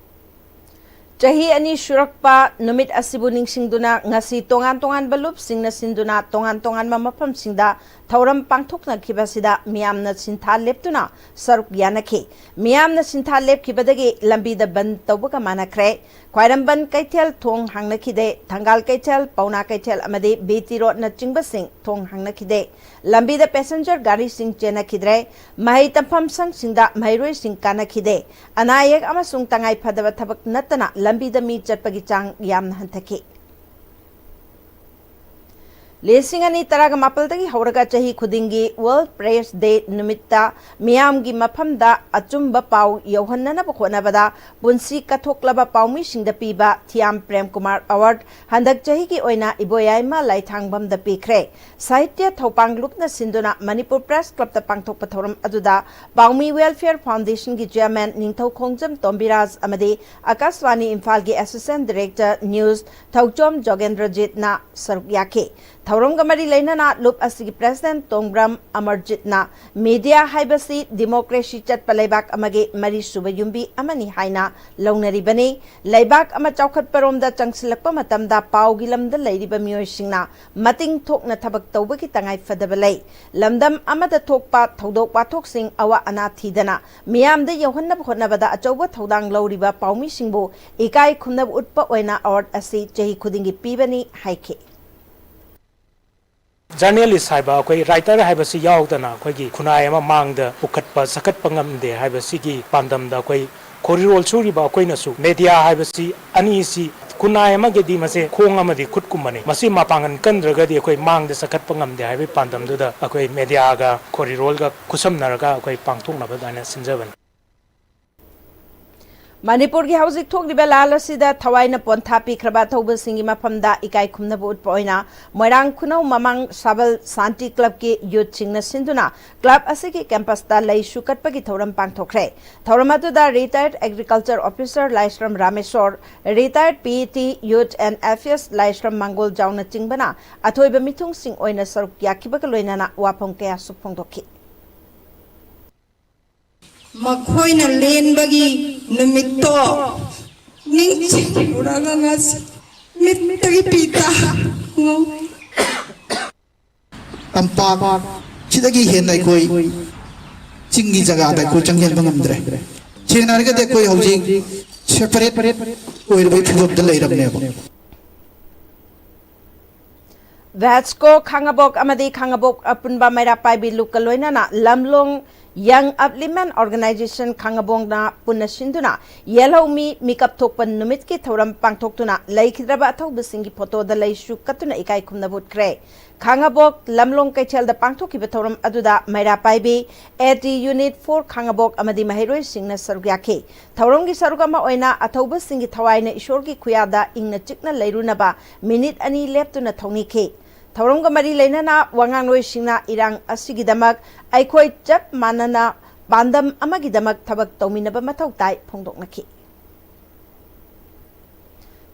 ꯆꯍꯤ ꯑꯅꯤ ꯁꯨꯔꯛꯄ ꯅꯨꯃꯤꯠ ꯑꯁꯤꯕꯨ ꯅꯤꯡꯁꯤꯡꯗꯨꯅ ꯉꯁꯤ ꯇꯣꯉꯥꯟ ꯇꯣꯉꯥꯟꯕ ꯂꯨꯞꯁꯤꯡꯅ ꯁꯤꯟꯗꯨꯅ ꯇꯣꯉꯥꯟ ꯇꯣꯉꯥꯟꯕ ꯃꯐꯝꯁꯤꯡꯗ ꯊꯧꯔꯝ ꯄꯥꯡꯊꯣꯛꯅꯈꯤꯕ ꯑꯁꯤꯗ ꯃꯤꯌꯥꯝꯅ ꯁꯤꯟꯊꯥ ꯂꯦꯞꯇꯨꯅ ꯁꯔꯨꯛ ꯌꯥꯅꯈꯤ꯫ ꯃꯤꯌꯥꯝꯅ ꯁꯤꯟꯊꯥ ꯂꯦꯞꯈꯤꯕꯗꯒꯤ ꯂꯝꯕꯤꯗ ꯕꯟ ꯇꯧꯕꯒ ꯃꯥꯟꯅꯈ꯭ꯔꯦ꯫ ꯈ꯭ꯋꯥꯏꯔꯝꯕꯟ ꯀꯩꯊꯦꯜ ꯊꯣꯡ ꯍꯥꯡꯅꯈꯤꯗꯦ꯫ ꯊꯪꯒꯥꯜ ꯀꯩꯊꯦꯜ, ꯄꯥꯎꯅꯥ ꯀꯩꯊꯦꯜ ꯑꯃꯗꯤ ꯕꯤ ꯇꯤ ꯔꯣꯗꯅꯆꯤꯡꯕꯁꯤꯡ ꯊꯣꯡ ꯍꯥꯡꯅꯈꯤꯗꯦ꯫ ꯂꯝꯕꯤꯗ ꯄꯦꯁꯦꯟꯖꯔ ꯒꯥꯔꯤꯁꯤꯡ ꯆꯦꯟꯅꯈꯤꯗ꯭ꯔꯦ꯫ ꯃꯍꯩ ꯇꯝꯐꯝ ꯁꯪꯁꯤꯡꯗ ꯃꯍꯩꯔꯣꯏꯁꯤꯡ ꯀꯥꯅꯈꯤꯗꯦ꯫ ꯑꯅꯥ ꯑꯌꯦꯛ ꯑꯃꯁꯨꯡ ꯇꯉꯥꯏ ꯐꯗꯕ ꯊꯕꯛ ꯅꯠꯇꯅ ꯂꯝꯕꯤꯗ ꯃꯤ ꯆꯠꯄꯒꯤ ꯆꯥꯡ ꯌꯥꯝꯅ ꯍꯟꯊꯈꯤ꯫ ꯂꯤꯁꯤꯡ ꯑꯅꯤ ꯇꯔꯥꯃꯥꯄꯜꯗꯒꯤ ꯍꯧꯔꯒ ꯆꯍꯤ ꯈꯨꯗꯤꯡꯒꯤ World Press Day ꯅꯨꯃꯤꯠꯇ ꯃꯤꯌꯥꯝꯒꯤ ꯃꯐꯝꯗ ꯑꯆꯨꯝꯕ ꯄꯥꯎ ꯌꯧꯍꯟꯅꯅꯕ ꯍꯣꯠꯅꯕꯗ ꯄꯨꯟꯁꯤ ꯀꯠꯊꯣꯛꯂꯕ ꯄꯥꯎꯃꯤꯁꯤꯡꯗ ꯄꯤꯕ ꯊꯤꯌꯥꯝ ꯄ꯭ꯔꯦꯝ ꯀꯨꯃꯥꯔ ꯑꯦꯋꯥꯔꯗ ꯍꯟꯗꯛ ꯆꯍꯤꯒꯤ ꯑꯣꯏꯅ ꯏꯕꯣꯌꯥꯏꯃ ꯂꯥꯏꯊꯥꯡꯕꯝꯗ ꯄꯤꯈ꯭ꯔꯦ꯫ ꯁꯥꯍꯤꯇ꯭ꯌ ꯊꯧꯄꯥꯡ ꯂꯨꯞꯅ ꯁꯤꯟꯗꯨꯅ ꯃꯅꯤꯄꯨꯔ ꯄ꯭ꯔꯦꯁ ꯀ꯭ꯂꯕꯇ ꯄꯥꯡꯊꯣꯛꯄ ꯊꯧꯔꯝ ꯑꯗꯨꯗ ꯄꯥꯎꯃꯤ Welfare Foundationꯒꯤ chairman ꯅꯤꯡꯊꯧ ꯈꯣꯡꯖꯝ ꯇꯣꯝꯕꯤꯔꯥꯖ ꯑꯃꯗꯤ ꯑꯀꯥꯁꯕꯥꯅꯤ ꯏꯝꯐꯥꯜꯒꯤ assistant director news ꯊꯧꯆꯣꯝ ꯖꯣꯒꯦꯟꯗ꯭ꯔꯖꯤꯠꯅ ꯁꯔꯨꯛ ꯌꯥꯈꯤ꯫ ꯊꯧꯔꯝꯒ ꯃꯔꯤ ꯂꯩꯅꯅ ꯂꯨꯞ ꯑꯁꯤꯒꯤ president ꯇꯣꯡꯕ꯭ꯔꯝ ꯑꯃꯔꯖꯤꯠꯅ media ꯍꯥꯏꯕꯁꯤ democracy ꯆꯠꯄ ꯂꯩꯕꯥꯛ ꯑꯃꯒꯤ ꯃꯔꯤꯁꯨꯕ ꯌꯨꯝꯕꯤ ꯑꯃꯅꯤ ꯍꯥꯏꯅ ꯂꯧꯅꯔꯤꯕꯅꯤ꯫ ꯂꯩꯕꯥꯛ ꯑꯃ ꯆꯥꯎꯈꯠꯄꯔꯣꯝꯗ ꯆꯪꯁꯤꯜꯂꯛꯄ ꯃꯇꯝꯗ ꯄꯥꯎꯒꯤ ꯂꯝꯗ ꯂꯩꯔꯤꯕ ꯃꯤꯑꯣꯏꯁꯤꯡꯅ ꯃꯇꯤꯡ ꯊꯣꯛꯅ ꯊꯕꯛ ꯇꯧꯕꯒꯤ ꯇꯉꯥꯏ ꯐꯗꯕ ꯂꯩ꯫ ꯂꯝꯗꯝ ꯑꯃꯗ ꯊꯣꯛꯄ ꯊꯧꯗꯣꯛ ꯋꯥꯊꯣꯛꯁꯤꯡ ꯑꯋꯥ ꯑꯅꯥ ꯊꯤꯗꯅ ꯃꯤꯌꯥꯝꯗ ꯌꯧꯍꯟꯅꯕ ꯍꯣꯠꯅꯕꯗ ꯑꯆꯧꯕ ꯊꯧꯗꯥꯡ ꯂꯧꯔꯤꯕ ꯄꯥꯎꯃꯤꯁꯤꯡꯕꯨ ꯏꯀꯥꯏ ꯈꯨꯝꯅꯕ ꯎꯠꯄ ꯑꯣꯏꯅ ꯑꯦꯋꯥꯔꯗ ꯑꯁꯤ ꯆꯍꯤ ꯈꯨꯗꯤꯡꯒꯤ ꯄꯤꯕꯅꯤ ꯍꯥꯏꯈꯤ꯫ Journalist ꯍꯥꯏꯕ ꯑꯩꯈꯣꯏ writer ꯍꯥꯏꯕꯁꯤ ꯌꯥꯎꯗꯅ ꯑꯩꯈꯣꯏꯒꯤ ꯈꯨꯟꯅꯥꯏ ꯑꯃ ꯃꯥꯡꯗ ꯄꯨꯈꯠꯄ ꯆꯈꯠꯄ ꯉꯝꯗꯦ ꯍꯥꯏꯕꯁꯤꯒꯤ ꯄꯥꯟꯗꯝꯗ ꯑꯩꯈꯣꯏ ꯈꯣꯔꯤꯔꯣꯜ ꯁꯨꯔꯤꯕ ꯑꯩꯈꯣꯏꯅꯁꯨ media ꯍꯥꯏꯕꯁꯤ ꯑꯅꯤꯁꯤ ꯈꯨꯟꯅꯥꯏ ꯑꯃꯒꯤꯗꯤ ꯃꯁꯦ ꯈꯣꯡ ꯑꯃꯗꯤ ꯈꯨꯠꯀꯨꯝꯕꯅꯤ꯫ ꯃꯁꯤ ꯃꯄꯥꯡꯒꯜ ꯀꯟꯗ꯭ꯔꯒꯗꯤ ꯑꯩꯈꯣꯏ ꯃꯥꯡꯗ ꯆꯈꯠꯄ ꯉꯝꯗꯦ ꯍꯥꯏꯕꯒꯤ ꯄꯥꯟꯗꯝꯗꯨꯗ ꯑꯩꯈꯣꯏ mediaꯒ ꯈꯣꯔꯤꯔꯣꯜꯒ ꯈꯨꯠꯁꯝꯅꯔꯒ ꯑꯩꯈꯣꯏ ꯄꯥꯡꯊꯣꯛꯅꯕ ꯑꯗꯨꯃꯥꯏꯅ ꯁꯤꯟꯖꯕꯅꯤ꯫ ꯃꯅꯤꯄꯨꯔꯒꯤ ꯍꯧꯖꯤꯛ ꯊꯣꯛꯂꯤꯕ ꯂꯥꯜ ꯑꯁꯤꯗ ꯊꯋꯥꯏꯅ ꯄꯣꯟꯊꯥ ꯄꯤꯈ꯭ꯔꯕ ꯑꯊꯧꯕꯁꯤꯡꯒꯤ ꯃꯐꯝꯗ ꯏꯀꯥꯏ ꯈꯨꯝꯅꯕ ꯎꯠꯄ ꯑꯣꯏꯅ ꯃꯣꯏꯔꯥꯡ ꯈꯨꯅꯧ ꯃꯃꯥꯡ ꯁꯥꯕꯜ ꯁꯥꯟꯇꯤ clubꯀꯤ youthꯁꯤꯡꯅ ꯁꯤꯟꯗꯨꯅ club ꯑꯁꯤꯒꯤ campusꯇ ꯂꯩꯁꯨ ꯀꯠꯄꯒꯤ ꯊꯧꯔꯝ ꯄꯥꯡꯊꯣꯛꯈ꯭ꯔꯦ꯫ ꯊꯧꯔꯝ ꯑꯗꯨꯗ retired agriculture officer Laishram Rameshwor, retired P E T, youth and affairs ꯂꯥꯏꯁ꯭ꯔꯝ ꯃꯥꯡꯒꯣꯜ ꯖꯥꯎꯅꯆꯤꯡꯕꯅ ꯑꯊꯣꯏꯕ ꯃꯤꯊꯨꯡꯁꯤꯡ ꯑꯣꯏꯅ ꯁꯔꯨꯛ ꯌꯥꯈꯤꯕꯒ ꯂꯣꯏꯅꯅ ꯋꯥꯐꯝ ꯀꯌꯥꯁꯨ ꯐꯣꯡꯗꯣꯛꯈꯤ꯫ ꯃꯈꯣꯏꯅ ꯂꯦꯟꯕꯒꯤ ꯅꯨꯃꯤꯠꯇꯣ ꯅꯤꯡꯁꯤꯡꯂꯨꯔꯒ ꯉꯁꯤ ꯃꯤꯠꯇꯒꯤ ꯄꯤ ꯇꯥ ꯉꯧ꯫ ꯇꯝꯄꯥꯛ ꯁꯤꯗꯒꯤ ꯍꯦꯟꯅ ꯑꯩꯈꯣꯏ ꯆꯤꯡꯒꯤ ꯖꯒꯥꯗ ꯑꯩꯈꯣꯏ ꯆꯪꯁꯤꯟꯕ ꯉꯝꯗ꯭ꯔꯦ꯫ ꯁꯦꯡꯅ ꯍꯥꯏꯔꯒꯗꯤ ꯑꯩꯈꯣꯏ ꯍꯧꯖꯤꯛ separate ꯑꯣꯏꯔꯕꯒꯤ ꯐꯤꯕꯝꯗ ꯂꯩꯔꯕꯅꯦꯕ꯫ ꯚꯦꯠꯁꯀꯣ ꯈꯥꯉꯕꯣꯛ ꯑꯃꯗꯤ ꯈꯥꯉꯕꯣꯛ ꯑꯄꯨꯟꯕ ꯃꯩꯔꯥ ꯄꯥꯏꯕꯤ ꯂꯨꯞꯀ ꯂꯣꯏꯅꯅ ꯂꯝꯂꯣꯡ Young Upliftment Organization ꯈꯥꯉꯕꯣꯛꯅ ꯄꯨꯟꯅ ꯁꯤꯟꯗꯨꯅ ꯌꯦꯜꯍꯧꯃꯤ ꯃꯤꯀꯞ ꯊꯣꯛꯄ ꯅꯨꯃꯤꯠꯀꯤ ꯊꯧꯔꯝ ꯄꯥꯡꯊꯣꯛꯇꯨꯅ ꯂꯩꯈꯤꯗ꯭ꯔꯕ ꯑꯊꯧꯕꯁꯤꯡꯒꯤ ꯐꯣꯇꯣꯗ ꯂꯩꯁꯨ ꯀꯠꯇꯨꯅ ꯏꯀꯥꯏ ꯈꯨꯝꯅꯕ ꯎꯠꯈ꯭ꯔꯦ꯫ ꯈꯥꯉꯕꯣꯛ ꯂꯝꯂꯣꯡ ꯀꯩꯊꯦꯜꯗ ꯄꯥꯡꯊꯣꯛꯈꯤꯕ ꯊꯧꯔꯝ ꯑꯗꯨꯗ ꯃꯩꯔꯥ ꯄꯥꯏꯕꯤ, AT Unit four ꯈꯥꯉꯕꯣꯛ ꯑꯃꯗꯤ ꯃꯍꯩꯔꯣꯏꯁꯤꯡꯅ ꯁꯔꯨꯛ ꯌꯥꯈꯤ꯫ ꯊꯧꯔꯝꯒꯤ ꯁꯔꯨꯛ ꯑꯃ ꯑꯣꯏꯅ ꯑꯊꯧꯕꯁꯤꯡꯒꯤ ꯊꯋꯥꯏꯅ ꯏꯁꯣꯔꯒꯤ ꯈꯨꯌꯥꯗ ꯏꯪꯅ ꯆꯤꯛꯅ ꯂꯩꯔꯨꯅꯕ ꯃꯤꯅꯤꯠ ꯑꯅꯤ ꯂꯦꯞꯇꯨꯅ ꯊꯧꯅꯤꯈꯤ꯫ ꯊꯧꯔꯝꯒ ꯃꯔꯤ ꯂꯩꯅꯅ ꯋꯥꯉꯥꯡꯂꯣꯏꯁꯤꯡꯅ ꯏꯔꯥꯡ ꯑꯁꯤꯒꯤꯗꯃꯛ ꯑꯩꯈꯣꯏ ꯆꯞ ꯃꯥꯟꯅꯅ ꯄꯥꯟꯗꯝ ꯑꯃꯒꯤꯗꯃꯛ ꯊꯕꯛ ꯇꯧꯃꯤꯟꯅꯕ ꯃꯊꯧ ꯇꯥꯏ ꯐꯣꯡꯗꯣꯛꯅꯈꯤ꯫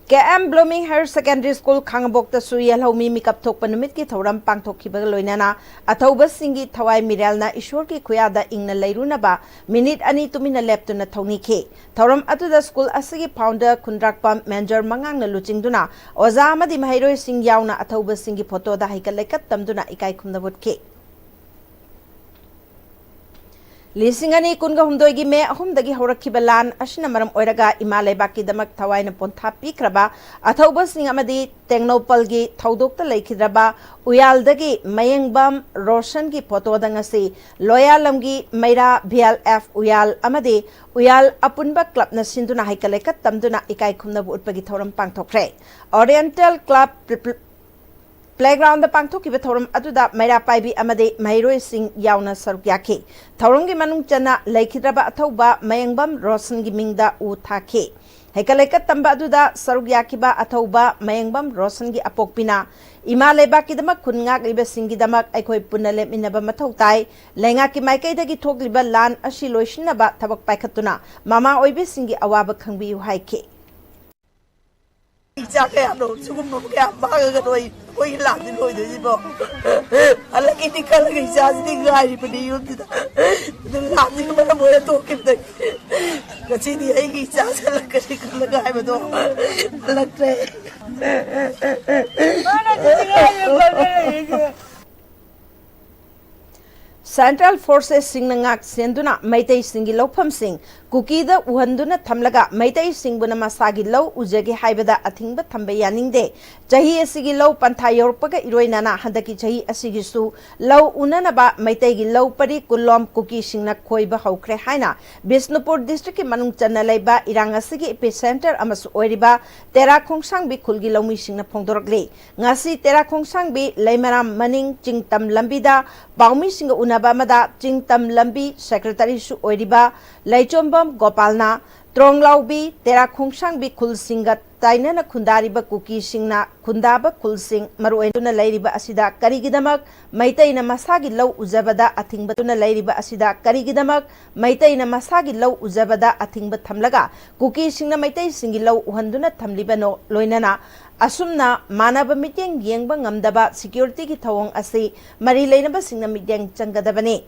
K M Blooming Higher Secondary School ꯈꯥꯉꯕꯣꯛꯇꯁꯨ ꯌꯦꯜꯍꯧꯃꯤ ꯃꯤꯀꯞ ꯊꯣꯛꯄ ꯅꯨꯃꯤꯠꯀꯤ ꯊꯧꯔꯝ ꯄꯥꯡꯊꯣꯛꯈꯤꯕꯒ ꯂꯣꯏꯅꯅ ꯑꯊꯧꯕꯁꯤꯡꯒꯤ ꯊꯋꯥꯏ ꯃꯤꯔꯦꯜꯅ ꯏꯁꯣꯔꯒꯤ ꯈꯨꯌꯥꯗ ꯏꯪꯅ ꯂꯩꯔꯨꯅꯕ ꯃꯤꯅꯤꯠ ꯑꯅꯤ ꯇꯨꯃꯤꯟꯅ ꯂꯦꯞꯇꯨꯅ ꯊꯧꯅꯤꯈꯤ꯫ ꯊꯧꯔꯝ ꯑꯗꯨꯗ ꯁ꯭ꯀꯨꯜ ꯑꯁꯤꯒꯤ founder ꯈꯨꯟꯗ꯭ꯔꯥꯛꯄꯝ ꯃꯦꯟꯖꯔ ꯃꯉꯥꯡꯅ ꯂꯨꯆꯤꯡꯗꯨꯅ ꯑꯣꯖꯥ ꯑꯃꯗꯤ ꯃꯍꯩꯔꯣꯏꯁꯤꯡ ꯌꯥꯎꯅ ꯑꯊꯧꯕꯁꯤꯡꯒꯤ ꯐꯣꯇꯣꯗ ꯍꯩꯀꯠ ꯂꯩꯀꯠ ꯇꯝꯗꯨꯅ ꯏꯀꯥꯏ ꯈꯨꯝꯅꯕ ꯎꯠꯈꯤ꯫ ꯂꯤꯁꯤꯡ ꯑꯅꯤ ꯀꯨꯟꯒ ꯍꯨꯝꯗꯣꯏꯒꯤ ꯃꯦ ꯑꯍꯨꯝꯗꯒꯤ ꯍꯧꯔꯛꯈꯤꯕ ꯂꯥꯟ ꯑꯁꯤꯅ ꯃꯔꯝ ꯑꯣꯏꯔꯒ ꯏꯃꯥ ꯂꯩꯕꯥꯛꯀꯤꯗꯃꯛ ꯊꯋꯥꯏꯅ ꯄꯣꯟꯊꯥ ꯄꯤꯈ꯭ꯔꯕ ꯑꯊꯧꯕꯁꯤꯡ ꯑꯃꯗꯤ ꯇꯦꯡꯅꯧꯄꯜꯒꯤ ꯊꯧꯗꯣꯛꯇ ꯂꯩꯈꯤꯗ꯭ꯔꯕ ꯎꯌꯥꯜꯗꯒꯤ ꯃꯌꯦꯡꯕꯝ ꯔꯣꯁꯟꯒꯤ ꯐꯣꯇꯣꯗ ꯉꯁꯤ ꯂꯣꯌꯥꯂꯝꯒꯤ ꯃꯩꯔꯥ VLF ꯎꯌꯥꯜ ꯑꯃꯗꯤ ꯎꯌꯥꯜ ꯑꯄꯨꯟꯕ ꯀ꯭ꯂꯕꯅ ꯁꯤꯟꯗꯨꯅ ꯍꯩꯀꯠ ꯂꯩꯀꯠ ꯇꯝꯗꯨꯅ ꯏꯀꯥꯏ ꯈꯨꯝꯅꯕ ꯎꯠꯄꯒꯤ ꯊꯧꯔꯝ ꯄꯥꯡꯊꯣꯛꯈ꯭ꯔꯦ꯫ Oriental Club Playgroundꯗ ꯄꯥꯡꯊꯣꯛꯈꯤꯕ ꯊꯧꯔꯝ ꯑꯗꯨꯗ ꯃꯩꯔꯥ ꯄꯥꯏꯕꯤ ꯑꯃꯗꯤ ꯃꯍꯩꯔꯣꯏꯁꯤꯡ ꯌꯥꯎꯅ ꯁꯔꯨꯛ ꯌꯥꯈꯤ꯫ ꯊꯧꯔꯝꯒꯤ ꯃꯅꯨꯡ ꯆꯟꯅ ꯂꯩꯈꯤꯗ꯭ꯔꯕ ꯑꯊꯧꯕ ꯃꯌꯦꯡꯕꯝ ꯔꯣꯁꯟꯒꯤ ꯃꯤꯡꯗ ꯎ ꯊꯥꯈꯤ꯫ ꯍꯩꯀꯠ ꯂꯩꯀꯠ ꯇꯝꯕ ꯑꯗꯨꯗ ꯁꯔꯨꯛ ꯌꯥꯈꯤꯕ ꯑꯊꯧꯕ ꯃꯌꯦꯡꯕꯝ ꯔꯣꯁꯟꯒꯤ ꯑꯄꯣꯛꯄꯤꯅ ꯏꯃꯥ ꯂꯩꯕꯥꯛꯀꯤꯗꯃꯛ ꯈꯨꯟ ꯉꯥꯛꯂꯤꯕꯁꯤꯡꯒꯤꯗꯃꯛ ꯑꯩꯈꯣꯏ ꯄꯨꯟꯅ ꯂꯦꯞꯃꯤꯟꯅꯕ ꯃꯊꯧ ꯇꯥꯏ꯫ ꯂꯩꯉꯥꯛꯀꯤ ꯃꯥꯏꯀꯩꯗꯒꯤ ꯊꯣꯛꯂꯤꯕ ꯂꯥꯟ ꯑꯁꯤ ꯂꯣꯏꯁꯤꯟꯅꯕ ꯊꯕꯛ ꯄꯥꯏꯈꯠꯇꯨꯅ ꯃꯃꯥ ꯑꯣꯏꯕꯤꯁꯤꯡꯒꯤ ꯑꯋꯥꯕ ꯈꯪꯕꯤꯌꯨ ꯍꯥꯏꯈꯤ꯫ ꯏꯆꯥ ꯀꯌꯥꯅꯣ ꯁꯤꯒꯨꯝꯕ ꯀꯌꯥ ꯃꯥꯡꯉꯒꯅꯣ ꯑꯩꯈꯣꯏꯒꯤ ꯂꯥꯟꯗꯤ ꯂꯣꯏꯗꯣꯏꯁꯤꯕꯣ? ꯍꯜꯂꯛꯏꯅꯤ ꯈꯜꯂꯒ ꯏꯆꯥꯁꯤꯗꯤ ꯉꯥꯏꯔꯤꯕꯅꯤ ꯌꯨꯝꯁꯤꯗ꯫ ꯑꯗꯨ ꯂꯥꯟꯁꯤꯅ ꯃꯔꯝ ꯑꯣꯏꯔ ꯊꯣꯛꯈꯤꯕꯗꯒꯤ ꯉꯁꯤꯗꯤ ꯑꯩꯒꯤ ꯏꯆꯥꯁꯤ ꯍꯜꯂꯛꯀꯅꯤ ꯈꯜꯂꯒ ꯍꯥꯏꯕꯗꯣ ꯍꯜꯂꯛꯇ꯭ꯔꯦ꯫ Central Forcesꯁꯤꯡꯅ ꯉꯥꯛ ꯁꯦꯟꯗꯨꯅ ꯃꯩꯇꯩꯁꯤꯡꯒꯤ ꯂꯧꯐꯝꯁꯤꯡ ꯀꯨꯀꯤꯗ ꯎꯍꯟꯗꯨꯅ ꯊꯝꯂꯒ ꯃꯩꯇꯩꯁꯤꯡꯕꯨꯅ ꯃꯁꯥꯒꯤ ꯂꯧ ꯎꯖꯒꯦ ꯍꯥꯏꯕꯗ ꯑꯊꯤꯡꯕ ꯊꯝꯕ ꯌꯥꯅꯤꯡꯗꯦ꯫ ꯆꯍꯤ ꯑꯁꯤꯒꯤ ꯂꯧ ꯄꯟꯊꯥ ꯌꯧꯔꯛꯄꯒ ꯏꯔꯣꯏꯅꯅ ꯍꯟꯗꯛꯀꯤ ꯆꯍꯤ ꯑꯁꯤꯒꯤꯁꯨ ꯂꯧ ꯎꯅꯅꯕ ꯃꯩꯇꯩꯒꯤ ꯂꯧ ꯄꯔꯤ ꯀꯨꯂꯣꯝ ꯀꯨꯀꯤꯁꯤꯡꯅ ꯈꯣꯏꯕ ꯍꯧꯈ꯭ꯔꯦ ꯍꯥꯏꯅ ꯕꯤꯁꯅꯨꯄꯨꯔ ꯗꯤꯁꯇ꯭ꯔꯤꯛꯀꯤ ꯃꯅꯨꯡ ꯆꯟꯅ ꯂꯩꯕ ꯏꯔꯥꯡ ꯑꯁꯤꯒꯤ ꯏꯄꯤ ꯁꯦꯟꯇꯔ ꯑꯃꯁꯨ ꯑꯣꯏꯔꯤꯕ ꯇꯦꯔꯥ ꯈꯣꯡꯁꯥꯡꯕꯤ ꯈꯨꯜꯒꯤ ꯂꯧꯃꯤꯁꯤꯡꯅ ꯐꯣꯡꯗꯣꯔꯛꯂꯤ꯫ ꯉꯁꯤ ꯇꯦꯔꯥ ꯈꯣꯡꯁꯥꯡꯕꯤ ꯂꯩꯃꯔꯥꯝ ꯃꯅꯤꯡ ꯆꯤꯡꯇꯝ ꯂꯝꯕꯤꯗ ꯄꯥꯎꯃꯤꯁꯤꯡꯒ ꯎꯅꯕ ꯑꯃꯗ ꯆꯤꯡꯇꯝ ꯂꯝꯕꯤ ꯁꯦꯀ꯭ꯔꯦꯇꯔꯤꯁꯨ ꯑꯣꯏꯔꯤꯕ ꯂꯩꯆꯣꯝꯕꯝ ꯒꯣꯄꯥꯜꯅ ꯇ꯭ꯔꯣꯡꯂꯥꯎꯕꯤ, ꯇꯦꯔꯥ ꯈꯣꯡꯁꯥꯡꯕꯤ ꯈꯨꯜꯁꯤꯡꯒ ꯇꯥꯏꯅꯅ ꯈꯨꯟꯗꯥꯔꯤꯕ ꯀꯨꯀꯤꯁꯤꯡꯅ ꯈꯨꯟꯗꯥꯕ ꯈꯨꯜꯁꯤꯡ ꯃꯔꯨꯑꯣꯏꯅ ꯂꯩꯔꯤꯕ ꯑꯁꯤꯗ ꯀꯔꯤꯒꯤꯗꯃꯛ ꯃꯩꯇꯩꯅ ꯃꯁꯥꯒꯤ ꯂꯧ ꯎꯖꯕꯗ ꯑꯊꯤꯡꯕ ꯇꯨꯅ ꯂꯩꯔꯤꯕ ꯑꯁꯤꯗ ꯀꯔꯤꯒꯤꯗꯃꯛ ꯃꯩꯇꯩꯅ ꯃꯁꯥꯒꯤ ꯂꯧ ꯎꯖꯕꯗ ꯑꯊꯤꯡꯕ ꯊꯝꯂꯒ ꯀꯨꯀꯤꯁꯤꯡꯅ ꯃꯩꯇꯩꯁꯤꯡꯒꯤ ꯂꯧ ꯎꯍꯟꯗꯨꯅ ꯊꯝꯂꯤꯕꯅꯣ? ꯂꯣꯏꯅꯅ ꯑꯁꯨꯝꯅ ꯃꯥꯟꯅꯕ ꯃꯤꯠꯌꯦꯡ ꯌꯦꯡꯕ ꯉꯝꯗꯕ ꯁꯦꯀ꯭ꯌꯨꯔꯤꯇꯤꯒꯤ ꯊꯧꯑꯣꯡ ꯑꯁꯤ ꯃꯔꯤ ꯂꯩꯅꯕꯁꯤꯡꯅ ꯃꯤꯠꯌꯦꯡ ꯆꯪꯒꯗꯕꯅꯤ꯫